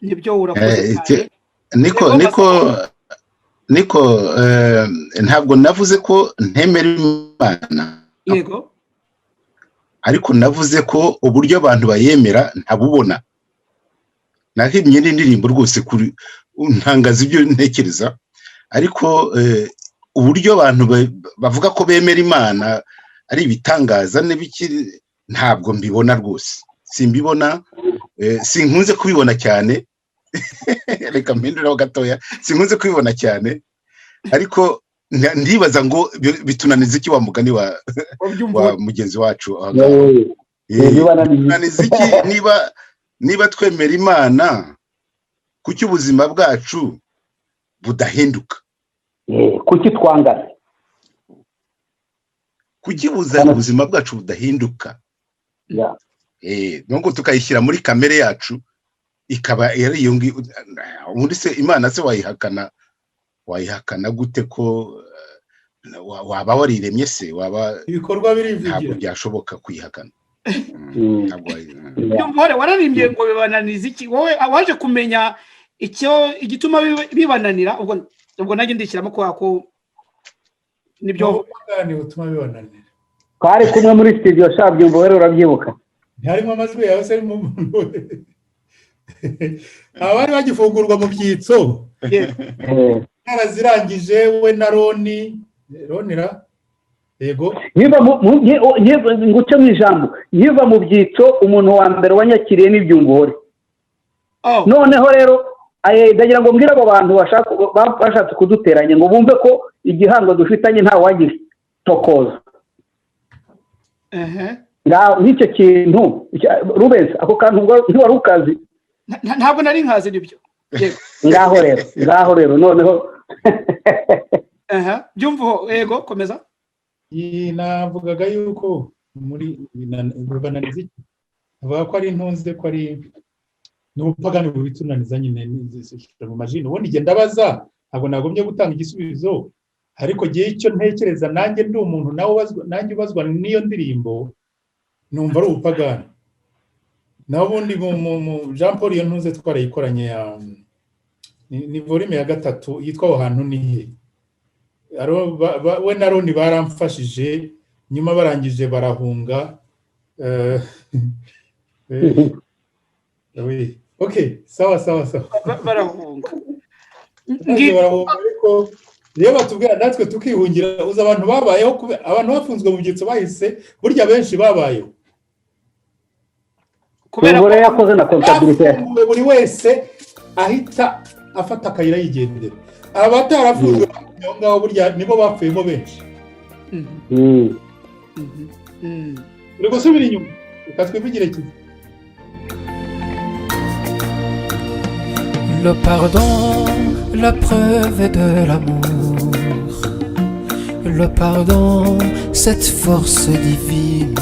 Nibyo, urakoze cyane. Niko. Yego. Niko, niko, ntabwo navuze ko ntemera Imana. Ariko navuze ko uburyo abantu bayemera ntabubona. Nahimbye n'indirimbo rwose kuri ntangaza ibyo ntekereza, ariko uburyo abantu bavuga ko bemera Imana ari ibitangaza n'ibiki, ntabwo mbibona rwose, simbibona, sinkunze kubibona cyane. Reka mpindureho gatoya, sinkunze kubibona cyane, ariko ndibaza ngo bitunaniza iki, wa mugani Ubyumva. wa mugenzi wacu aho ngaho. Bibananiza. Bitunaniza iki niba twemera Imana, kuki ubuzima bwacu budahinduka? Kuki twangana? Kuki ubuzima bwacu budahinduka? Nubwo tukayishyira muri kamere yacu, ikaba ari iyo ngiyo. Ubundi se Imana se wayihakana, wayihakana gute ko waba wariremye se waba? Ibikorwa Ntabwo birivugira. byashoboka kuyihakana. Ntabwo Byumvuhore, wararimbye ngo bibananiza iki? Wowe waje kumenya icyo igituma bibananira? Ubwo nanjye ndishyiramo kubera ko nibyo. Ubupagani butuma bibananira. Twari kumwe muri studio sha, byumva rero, urabyibuka? Ntiharimo amajwi yawe se? Arimo umuntu abari bagifungurwa mu byitso. Yarazirangije we na Roni, Roni ra, yego. Nkiva nguce mu ijambo, nkiva mu byitso, umuntu wa mbere wanyakiriye n'ibyumvuhore. Oh. Noneho rero ndagira ngo mbwire abo bantu bashatse kuduteranya ngo bumve ko igihango dufitanye nta wagitokoza. Nk'icyo kintu Rubens, ako kantu ntiwari ukazi? Ntabwo nari nkazi, nibyo. Yego. Ngaho rero, ngaho rero noneho. Ehe, byumvuho, yego, komeza. Iyi navugaga yuko muri bibananiza iki, avuga ko ari intunze, ko ari ni ubupagani bubitunaniza nyine mu majini. Ubundi njye ndabaza, ntabwo nagombye gutanga igisubizo, ariko ngewe icyo ntekereza, nanjye ndi umuntu nawe ubazwa, nanjye ubazwa n'iyo ndirimbo, numva ari ubupagani. Naho ubundi Jean Paul, iyo ntuze twarayikoranye ya ni volume ya gatatu yitwa "Aho hantu ni he". We na Roni baramfashije, nyuma barangije barahunga. Oui. Ok, sawa sawa sawa. Barahunga. Barangije barahunga, ariko iyo batubwira natwe tukihungira, uzi abantu babayeho, abantu bafunzwe mu byitso bahise burya benshi babayeho. Kubera Byumvuhore ko yakoze na comptabilité. Bafunguwe, buri wese ahita afata akayira yigendera. Abatarafunzwe aho ngaho burya nibo bapfuyemo benshi. Uri gusubira inyuma, reka twivugire kimwe. Le pardon, la preuve de l'amour. Le pardon, cette force divine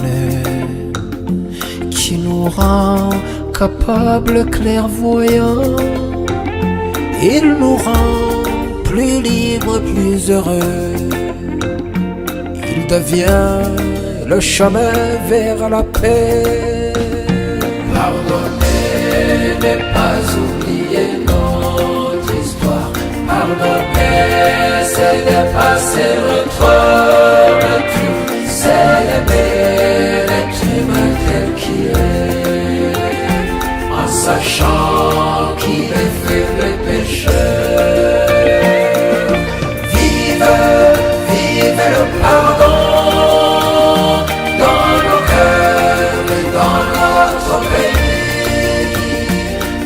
qui nous rend capables, clairvoyants. Il nous rend plus libres, plus heureux. Il devient le chemin vers la paix. Pardonner n'est pas oublier notre histoire. Pardonner, c'est dépasser notre nature. C'est aimer l'être humain tel qu'il est, en sachant qu'il est faible et pécheur. Vive, vive le pardon dans nos cœurs et dans notre pays,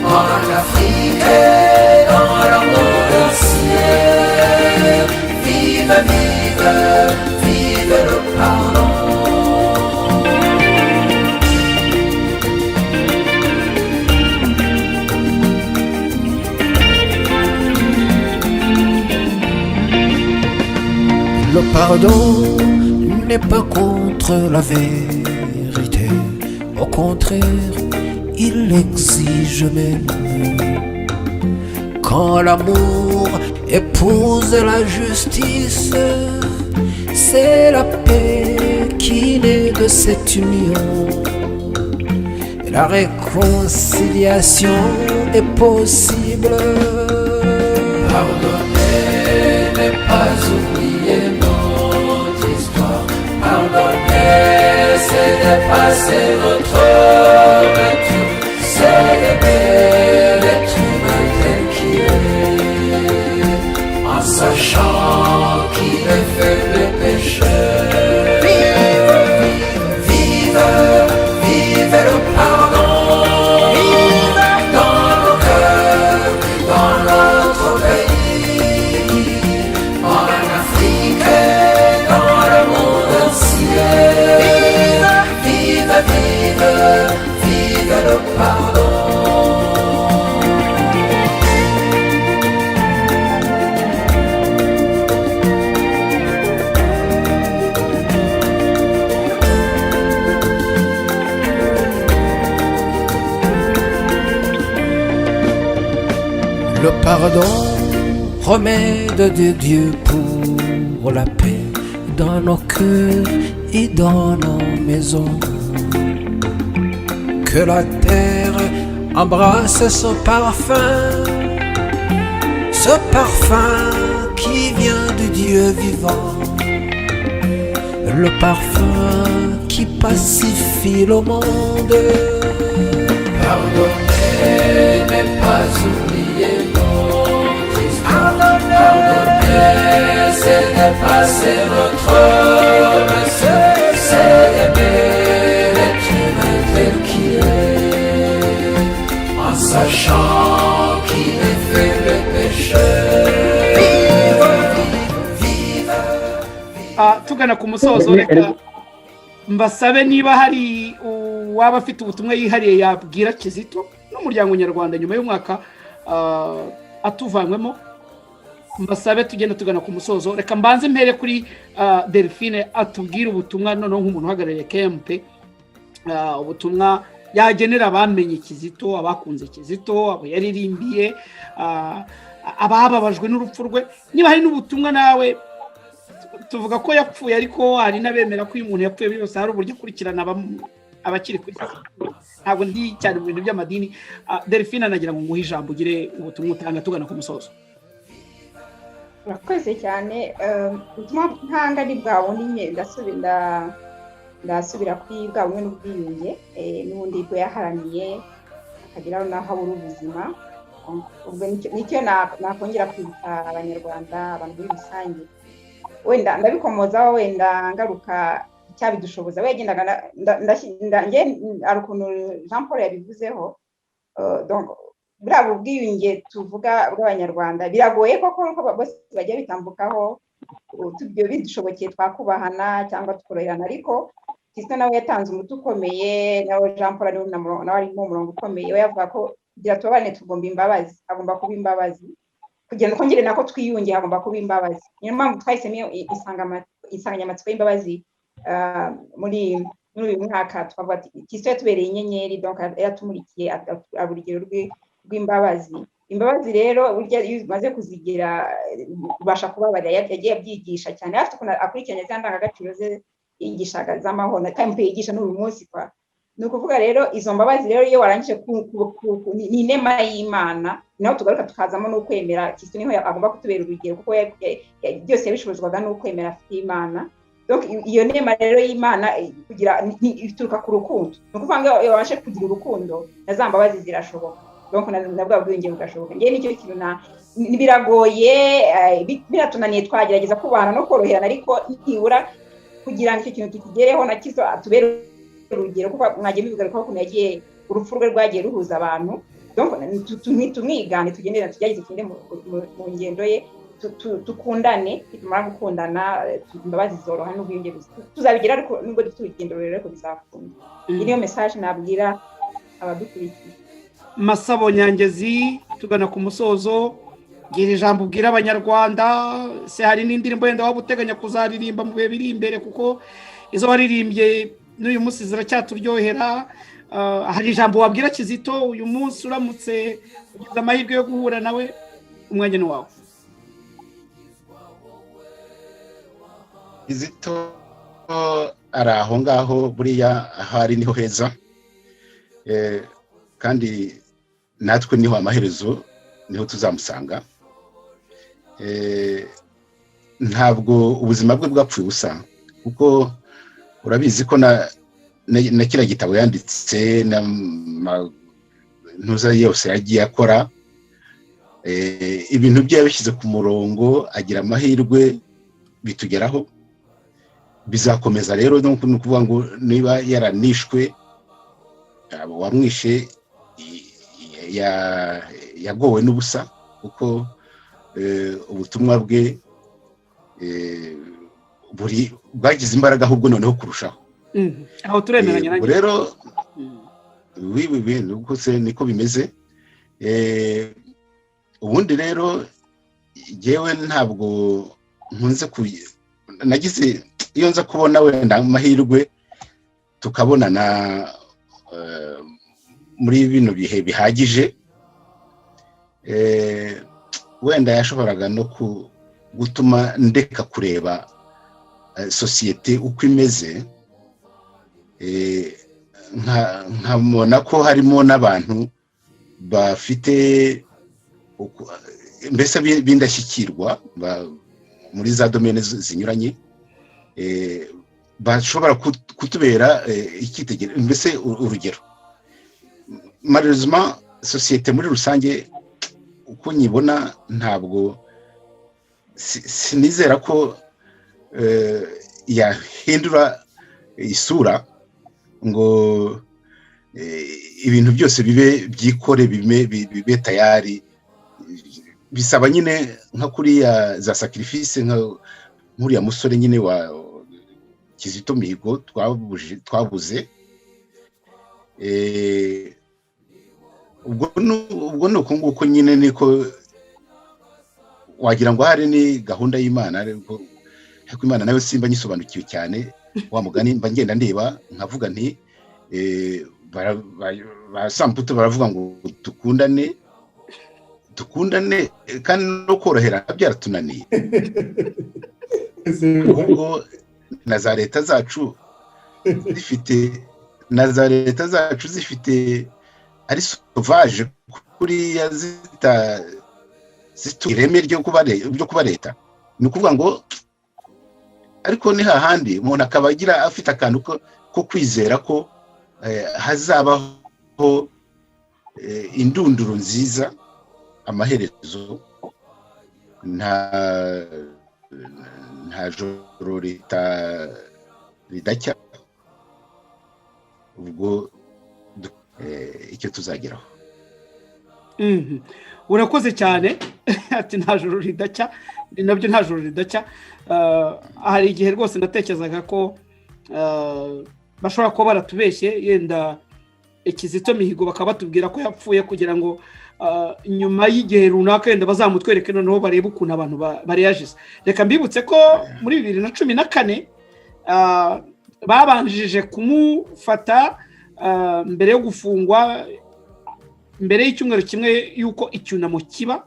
en Afrique et dans le monde entier. Vive, vive, vive le pardon. Le pardon n'est pas contre la vérité, au contraire, il l'exige même. Quand l'amour épouse la justice, c'est la paix qui naît de cette union. Et la réconciliation est possible. Pardonner n'est pas oublier notre histoire. Pardonner, c'est dépasser notre nature. C'est aimer l'être humain tel qu'il est, en sachant qu'il est faible et pécheur. Vive, vive, vive le pardon. Vive dans nos cœurs, dans notre pays, en Afrique et dans le monde entier. Vive, vive, vive le pardon. Le pardon, remède de Dieu pour la paix dans nos cœurs et dans nos maisons. Que la terre embrasse ce parfum qui vient du Dieu vivant, le parfum qui pacifie le monde. Pardonner n'est pas oublier notre histoire. Pardonner, c'est dépasser notre nature. C'est aimer l'être humain tel qu'il est, en sachant qu'il est faible et pécheur. Vive, vive, Ah, tugana ku musozo, reka mbasabe niba hari uwaba afite ubutumwa yihariye yabwira Kizito n'umuryango nyarwanda nyuma y'umwaka atuvanywemo. Mbasabe tugenda tugana ku musozo. Reka mbanze mpere kuri Delphine, atubwire ubutumwa noneho nk'umuntu uhagarariye KMP, ubutumwa yagenera abamenye Kizito, abakunze Kizito, abo yaririmbiye, abababajwe n'urupfu rwe. Niba hari n'ubutumwa nawe, tuvuga ko yapfuye, ariko hari n'abemera ko iyo umuntu yapfuye byose hari uburyo akurikirana abakiri ku isi. Ntabwo ndi cyane mu bintu by'amadini. Delphine, nagira ngo nguhe ijambo ugire ubutumwa utanga tugana ku musozo. Urakoze cyane. Ubutumwa ntanga ni bwa bundi nyine, ndasubira kuri bwa bumwe n'ubwiyunge, n'ubundi bwo yaharaniye akageraho n'aho abura ubuzima. Ubwo nicyo nakongera kwibutsa Abanyarwanda, abantu muri rusange. Wenda ndabikomozaho, wenda ngaruka icyabidushoboza. We yagendaga hari ukuntu Jean Paul yabivuzeho. Donc buriya bwiyunge tuvuga bw'Abanyarwanda biragoye koko ko bose bagiye bitambukaho. Tubyo bidushobokeye twakubahana cyangwa tukoroherana, ariko Kizito nawe yatanze umuti ukomeye, nawe Jean Paul nawe ari mu murongo ukomeye. We yavuga ko Kugira tubabane tugomba imbabazi, hagomba kuba imbabazi. Kugira ngo twongere nako twiyunge, hagomba kuba imbabazi. Niyo mpamvu twahisemo insanganyamatsiko y'imbabazi muri uyu mwaka. Twavuga ati Kizito yatubereye inyenyeri, donc yatumurikiye, aba urugero rw'imbabazi. Imbabazi rero burya iyo umaze kuzigira ubasha kubabarira. Yagiye abyigisha cyane, afite ukuntu akurikiranya za ndangagaciro ze yigishaga z'amahoro, kandi yigisha n'uyu munsi kwa. Ni ukuvuga rero izo mbabazi rero iyo warangije, ni inema y'Imana. Naho tugaruka tukazamo n'ukwemera. Kizito niho agomba kutubera urugero, kuko byose yabishobozwaga n'ukwemera afite Imana. Iyo nema rero y'Imana kugira ituruka ku rukundo. Ni ukuvuga ngo iyo wabashe kugira urukundo, na za mbabazi zirashoboka, donc na bwa bwiyunge bugashoboka. Ngewe nicyo kintu na biragoye, biratunaniye, twagerageza kubana no koroherana, ariko nibura kugira ngo icyo kintu tukigereho, na Kizito atubere urugero, kuko mwagiye mubigarukaho ukuntu yagiye, urupfu rwe rwagiye ruhuza abantu. Tumwigane, tugendere, tugerageze tugende mu ngendo ye, dukundane. Nitumara gukundana, imbabazi zoroha n'ubwiyunge tuzabigira, ariko nubwo dufite urugendo rurerure, ariko bizakunda. Iyi niyo message nabwira abadukurikiye. Masabo Nyangezi, tugana ku musozo, gira ijambo ubwira Abanyarwanda. Se hari n'indirimbo wenda waba uteganya kuzaririmba mu bihe biri imbere? Kuko izo waririmbye n'uyu munsi ziracyaturyohera. Hari ijambo wabwira Kizito uyu munsi uramutse ugize amahirwe yo guhura nawe? Umwanya ni wawe. Kizito ari aho ngaho, buriya aho ari niho heza, kandi natwe niho amaherezo, niho tuzamusanga. Ntabwo ubuzima bwe bwapfuye ubusa, kuko urabizi ko na kiriya gitabo yanditse na ntuza yose yagiye akora, ibintu bye yabishyize ku murongo, agira amahirwe bitugeraho. Bizakomeza rero. Ni ukuvuga ngo niba yaranishwe, wamwishe yagowe n'ubusa, kuko ubutumwa bwe bwagize imbaraga ahubwo noneho kurushaho. Aho turemeranya. Rero niko bimeze. Ubundi rero ngewe ntabwo nkunze, nagize iyo nza kubona wenda amahirwe tukabonana muri bino bihe bihagije, wenda yashoboraga no gutuma ndeka kureba sosiyete uko imeze, nkabona ko harimo n'abantu bafite mbese b'indashyikirwa muri za domene zinyuranye, bashobora kutubera icyitegererezo, mbese urugero. Malheureusement, sosiyete muri rusange uko nyibona, ntabwo sinizera ko yahindura isura ngo ibintu byose bibe byikore, bibe tayari. Bisaba nyine nka kuriya za sacrifice, nk'uriya musore nyine wa Kizito Mihigo twabuze. Ubwo ni uko nguko nyine, niko wagira ngo hari ni gahunda y'Imana, ariko Imana nayo simba nyisobanukiwe cyane. Wa mugani mba ngenda ndeba nkavuga nti ba Samputu baravuga ngo dukundane, dukundane, kandi no korohera byaratunaniye. Ubwo na za leta zacu zifite, na za leta zacu zifite ari sauvage kuriya, zita ireme ryo kuba leta. Ni ukuvuga ngo ariko ni hahandi umuntu akaba agira afite akantu ko kwizera ko hazabaho indunduro nziza amaherezo. Nta joro ridacya, ubwo icyo tuzageraho. Urakoze cyane. Ati nta joro ridacya, nabyo nta joro ridacya. Hari igihe rwose natekerezaga ko bashobora kuba baratubeshye yenda. Kizito Mihigo, bakaba batubwira ko yapfuye, kugira ngo nyuma y'igihe runaka wenda bazamutwereke, noneho barebe ukuntu abantu bareyajisa. Reka mbibutse ko muri 2014 babanjije kumufata mbere yo gufungwa, mbere y'icyumweru kimwe y'uko icyunamo kiba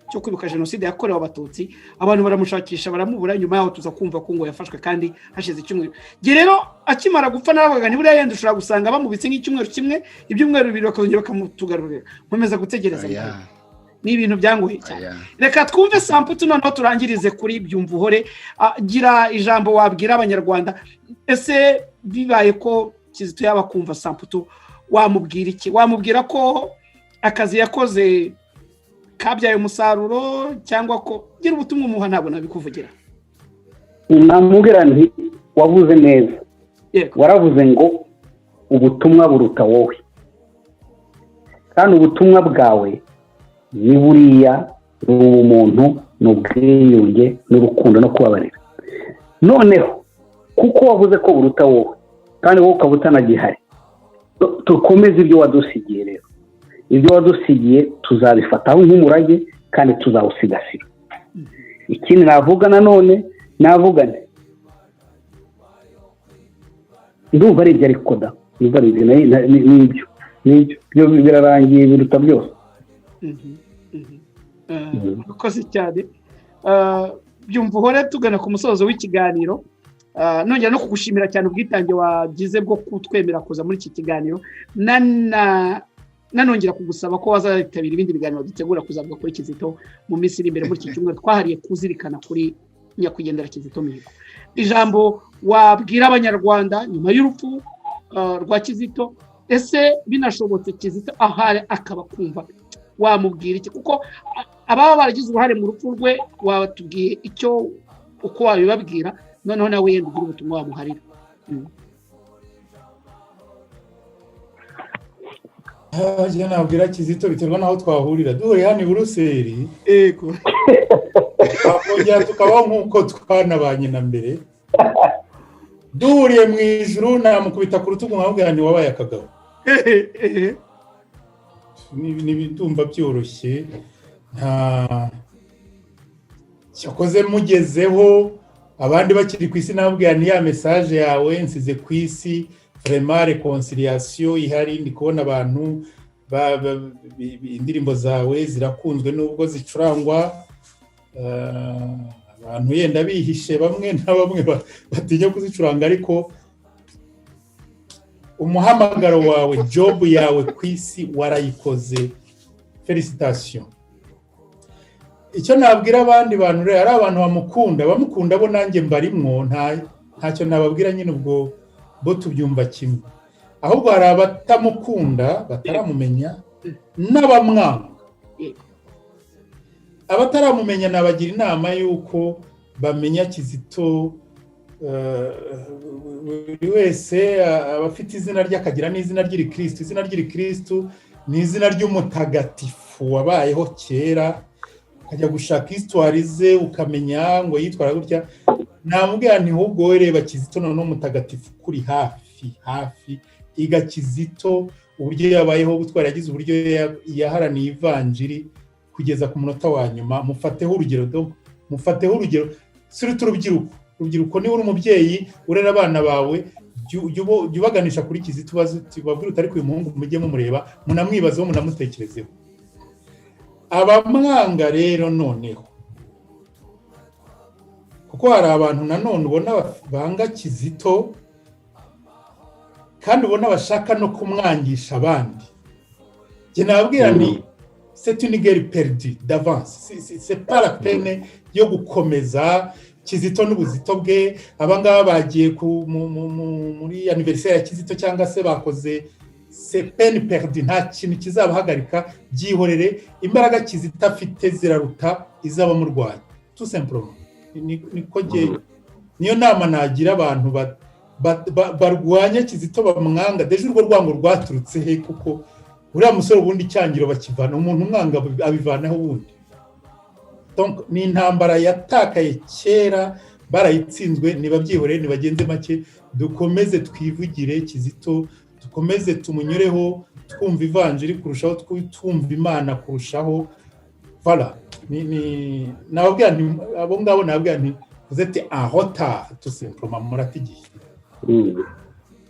cyo kwibuka Jenoside yakorewe Abatutsi. Abantu baramushakisha baramubura. Nyuma yaho tuza kumva ko ngo yafashwe kandi hashize icyumweru. Njye rero akimara gupfa naravugaga nibura yenda ushobora gusanga bamubitse nk'icyumweru kimwe, ibyumweru 2, bakongera bakamutugarurira. Nkomeza gutegereza, ni ibintu byangoye cyane. Reka twumve Samputu, noneho turangirize kuri Byumvuhore. Gira ijambo wabwira Abanyarwanda. Ese bibaye ko Kizito yaba kumva, Samputu, wamubwira iki? Wamubwira ko akazi yakoze kabyaye umusaruro, cyangwa ko gira ubutumwa umuha? Ntabwo nabikuvugira. Namubwira nti: "Wavuze neza." Waravuze ngo ubutumwa buruta wowe, kandi ubutumwa bwawe ni buriya: ni ubumuntu, ni ubwiyunge, n'urukundo no kubabarira. Noneho kuko wavuze ko buruta wowe, kandi wowe ukaba utanagihari, dukomeze ibyo wadusigiye. Rero ibyo wadusigiye tuzabifataho nk'umurage kandi tuzawusigasira. Ikindi navuga nanone, navuga nti ndumva ari ibyo, ariko da ndumva ari ibyo, n'ibyo n'ibyo byo birarangiye, biruta byose. Urakoze cyane, Byumvuhore. Tugana ku musozo w'ikiganiro, nongera no kugushimira cyane ubwitange wagize bwo kutwemera kuza muri iki kiganiro, nanongera kugusaba ko wazayitabira ibindi biganiro dutegura kuzavuga kuri Kizito mu minsi iri imbere, muri iki cyumweru twahariye kuzirikana kuri nyakwigendera Kizito Mihigo. Ijambo wabwira Abanyarwanda nyuma y'urupfu rwa Kizito, ese binashobotse Kizito ahari akaba kumva, wamubwira iki? Kuko ababa baragize uruhare mu rupfu rwe watubwiye icyo uko wabibabwira, noneho nawe yenda ugira ubutumwa wamuharira. Njye nabwira Kizito biterwa n'aho twahurira. Duhuriye hano i Buruseli, twakongera tukabaho nk'uko twanabanye na mbere. Duhuriye mu ijuru, namukubita ku rutugu nkamubwira nti: "Wabaye akagabo." Ndumva byoroshye. Nta cyakoze mugezeho abandi bakiri ku isi, nababwira ni ya message yawe nsize ku isi, vraiment réconciliation ihari. Ndi kubona abantu indirimbo zawe zirakunzwe nubwo zicurangwa abantu yenda bihishe, bamwe na bamwe batinya kuzicuranga, ariko umuhamagaro wawe, job yawe ku isi warayikoze, félicitations. Icyo nabwira abandi bantu rero, ari abantu bamukunda, bamukunda bo nanjye mbarimwo, ntacyo nababwira nyine, ubwo bo tubyumva kimwe. Ahubwo hari abatamukunda bataramumenya n'abamwanga. Abataramumenya nabagira inama y'uko bamenya Kizito. Buri wese aba afite izina rye, akagira n'izina ry'irikirisitu. Izina ry'irikirisitu ni izina ry'umutagatifu wabayeho kera. Ukajya gushaka histoire ze, ukamenya ngo yitwara gutya. Namubwira nti: "Ahubwo wowe reba Kizito noneho umutagatifu kuri hafi hafi, iga Kizito uburyo yabayeho, ubutwari yagize, uburyo yaharaniye ivanjiri kugeza ku munota wa nyuma. Mufateho urugero, mufateho urugero, surtout urubyiruko." Urubyiruko, niba uri umubyeyi urera abana bawe, jya ubaganisha kuri Kizito, ubabwire uti: "Ariko uyu muhungu mujye mumureba, munamwibazeho, munamutekerezeho." Abamwanga rero noneho, kuko hari abantu nanone ubona banga Kizito kandi ubona bashaka no kumwangisha abandi, njye nababwira ni: "C'est une guerre perdue d'avance, c'est pas la peine yo gukomeza Kizito n'ubuzito bwe." Abangaba bagiye muri anniversaire ya Kizito cyangwa se bakoze, c'est peine perdue, nta kintu kizabahagarika. Byihorere, imbaraga Kizito afite ziraruta iz'abamurwanya, tout simplement. Niko niyo nama nagira abantu barwanya Kizito, bamwanga. Déjà urwo rwango rwaturutse he? Kuko uriya musore ubundi icyangiro bakivana, umuntu umwanga abivanaho ubundi. Ni intambara yatakaye kera, barayitsinzwe. Nibabyihorere, nibagenze make, dukomeze twivugire Kizito. Dukomeze tumunyureho, twumva ivanjiri kurushaho, twumva Imana kurushaho. Voilà, ni nababwira nti abo ngabo, nababwira nti vous êtes en retard tout simplement, murata igihe.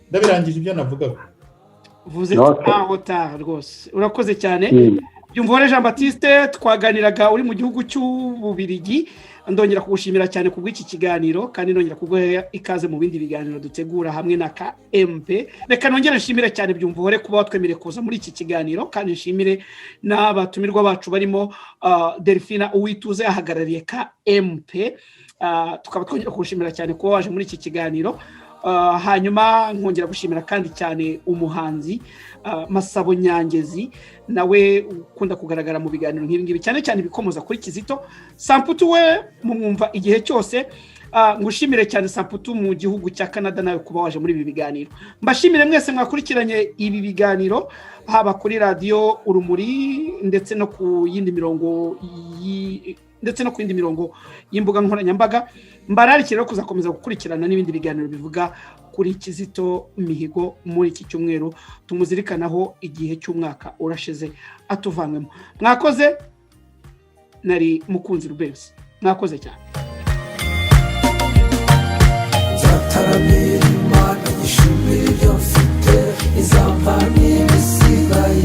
Ndabirangije ibyo navugaga. Vous êtes en retard rwose. Urakoze cyane, Byumvuhore Jean Baptiste. Twaganiraga uri mu gihugu cy'Ububirigi. Ndongera kugushimira cyane ku bw'iki kiganiro, kandi ndongera kuguha ikaze mu bindi biganiro dutegura hamwe na KMP. Reka nongere nshimire cyane Byumvuhore kuba watwemereye kuza muri iki kiganiro, kandi nshimire n'abatumirwa bacu barimo Delphine Uwituze ahagarariye KMP. Tukaba twongera kugushimira cyane kuba waje muri iki kiganiro. Hanyuma nkongera gushimira kandi cyane umuhanzi Masabo Nyangezi, nawe ukunda kugaragara mu biganiro nk'ibi ngibi, cyane cyane ibikomoza kuri Kizito. Samputu we mumwumva igihe cyose. Ngushimire cyane Samputu mu gihugu cya Canada, nawe kuba waje muri ibi biganiro. Mbashimire mwese mwakurikiranye ibi biganiro, haba kuri Radiyo Urumuri ndetse no ku yindi mirongo ndetse no ku yindi mirongo y'imbuga nkoranyambaga. Mbararikire rero kuzakomeza gukurikirana n'ibindi biganiro bivuga kuri Kizito Mihigo muri iki cyumweru tumuzirikanaho igihe cy'umwaka urashize atuvanywemo. Mwakoze. Nari Mukunzi Rubensi, mwakoze cyane. Nzataramira Imana, nyishimira ibyo mfite, izampa n'ibisigaye.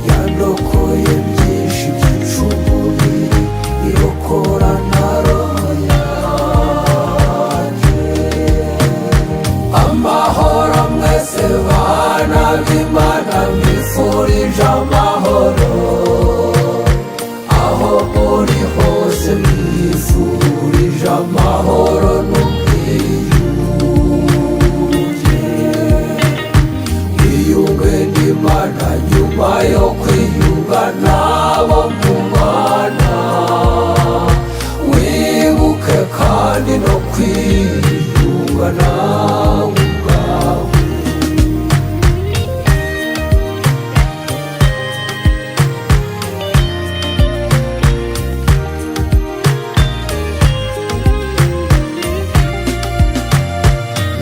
Yandokoye byinshi byica umubiri, irokora na roho yanjye. Amahoro mwese bana b'Imana, mbifurije amahoro aho muri hose, mwifurije amahoro n'ubwiyunge. Wiyunge n'Imana nyuma yo kwiyunga n'abo mubana, wibuke kandi no kwiyunga nawe ubwawe.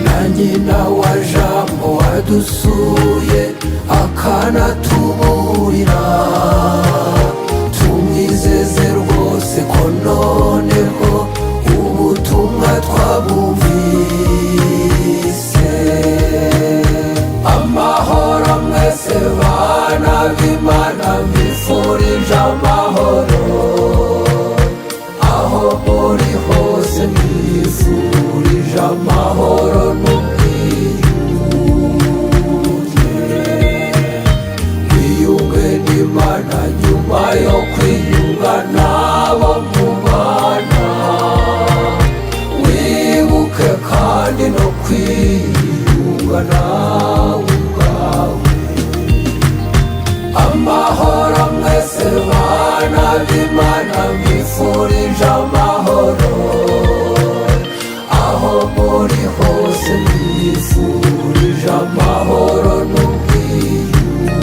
Na nyina wa Jambo wadusuye akanatuburira, tumwizeze rwose ko noneho ubutumwa twabumvise. Amahoro mwese bana b'Imana, mbifurije amahoro aho muri hose, mbifurije amahoro n'ubwiyunge. Wiyunge n'Imana nyuma yo kwiyunga n'abo mubana, wibuke kandi no kwiyunga nawe ubwawe. Amahoro mwese bana b'Imana, mbifurije amahoro aho muri hose, mbifurije amahoro n'ubwiyunge.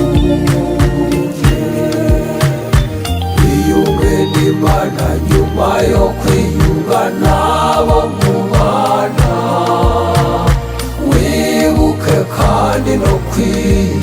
Wiyunge n'Imana nyuma yo kwiyunga n'abo mubana, wibuke kandi no kwiyunga.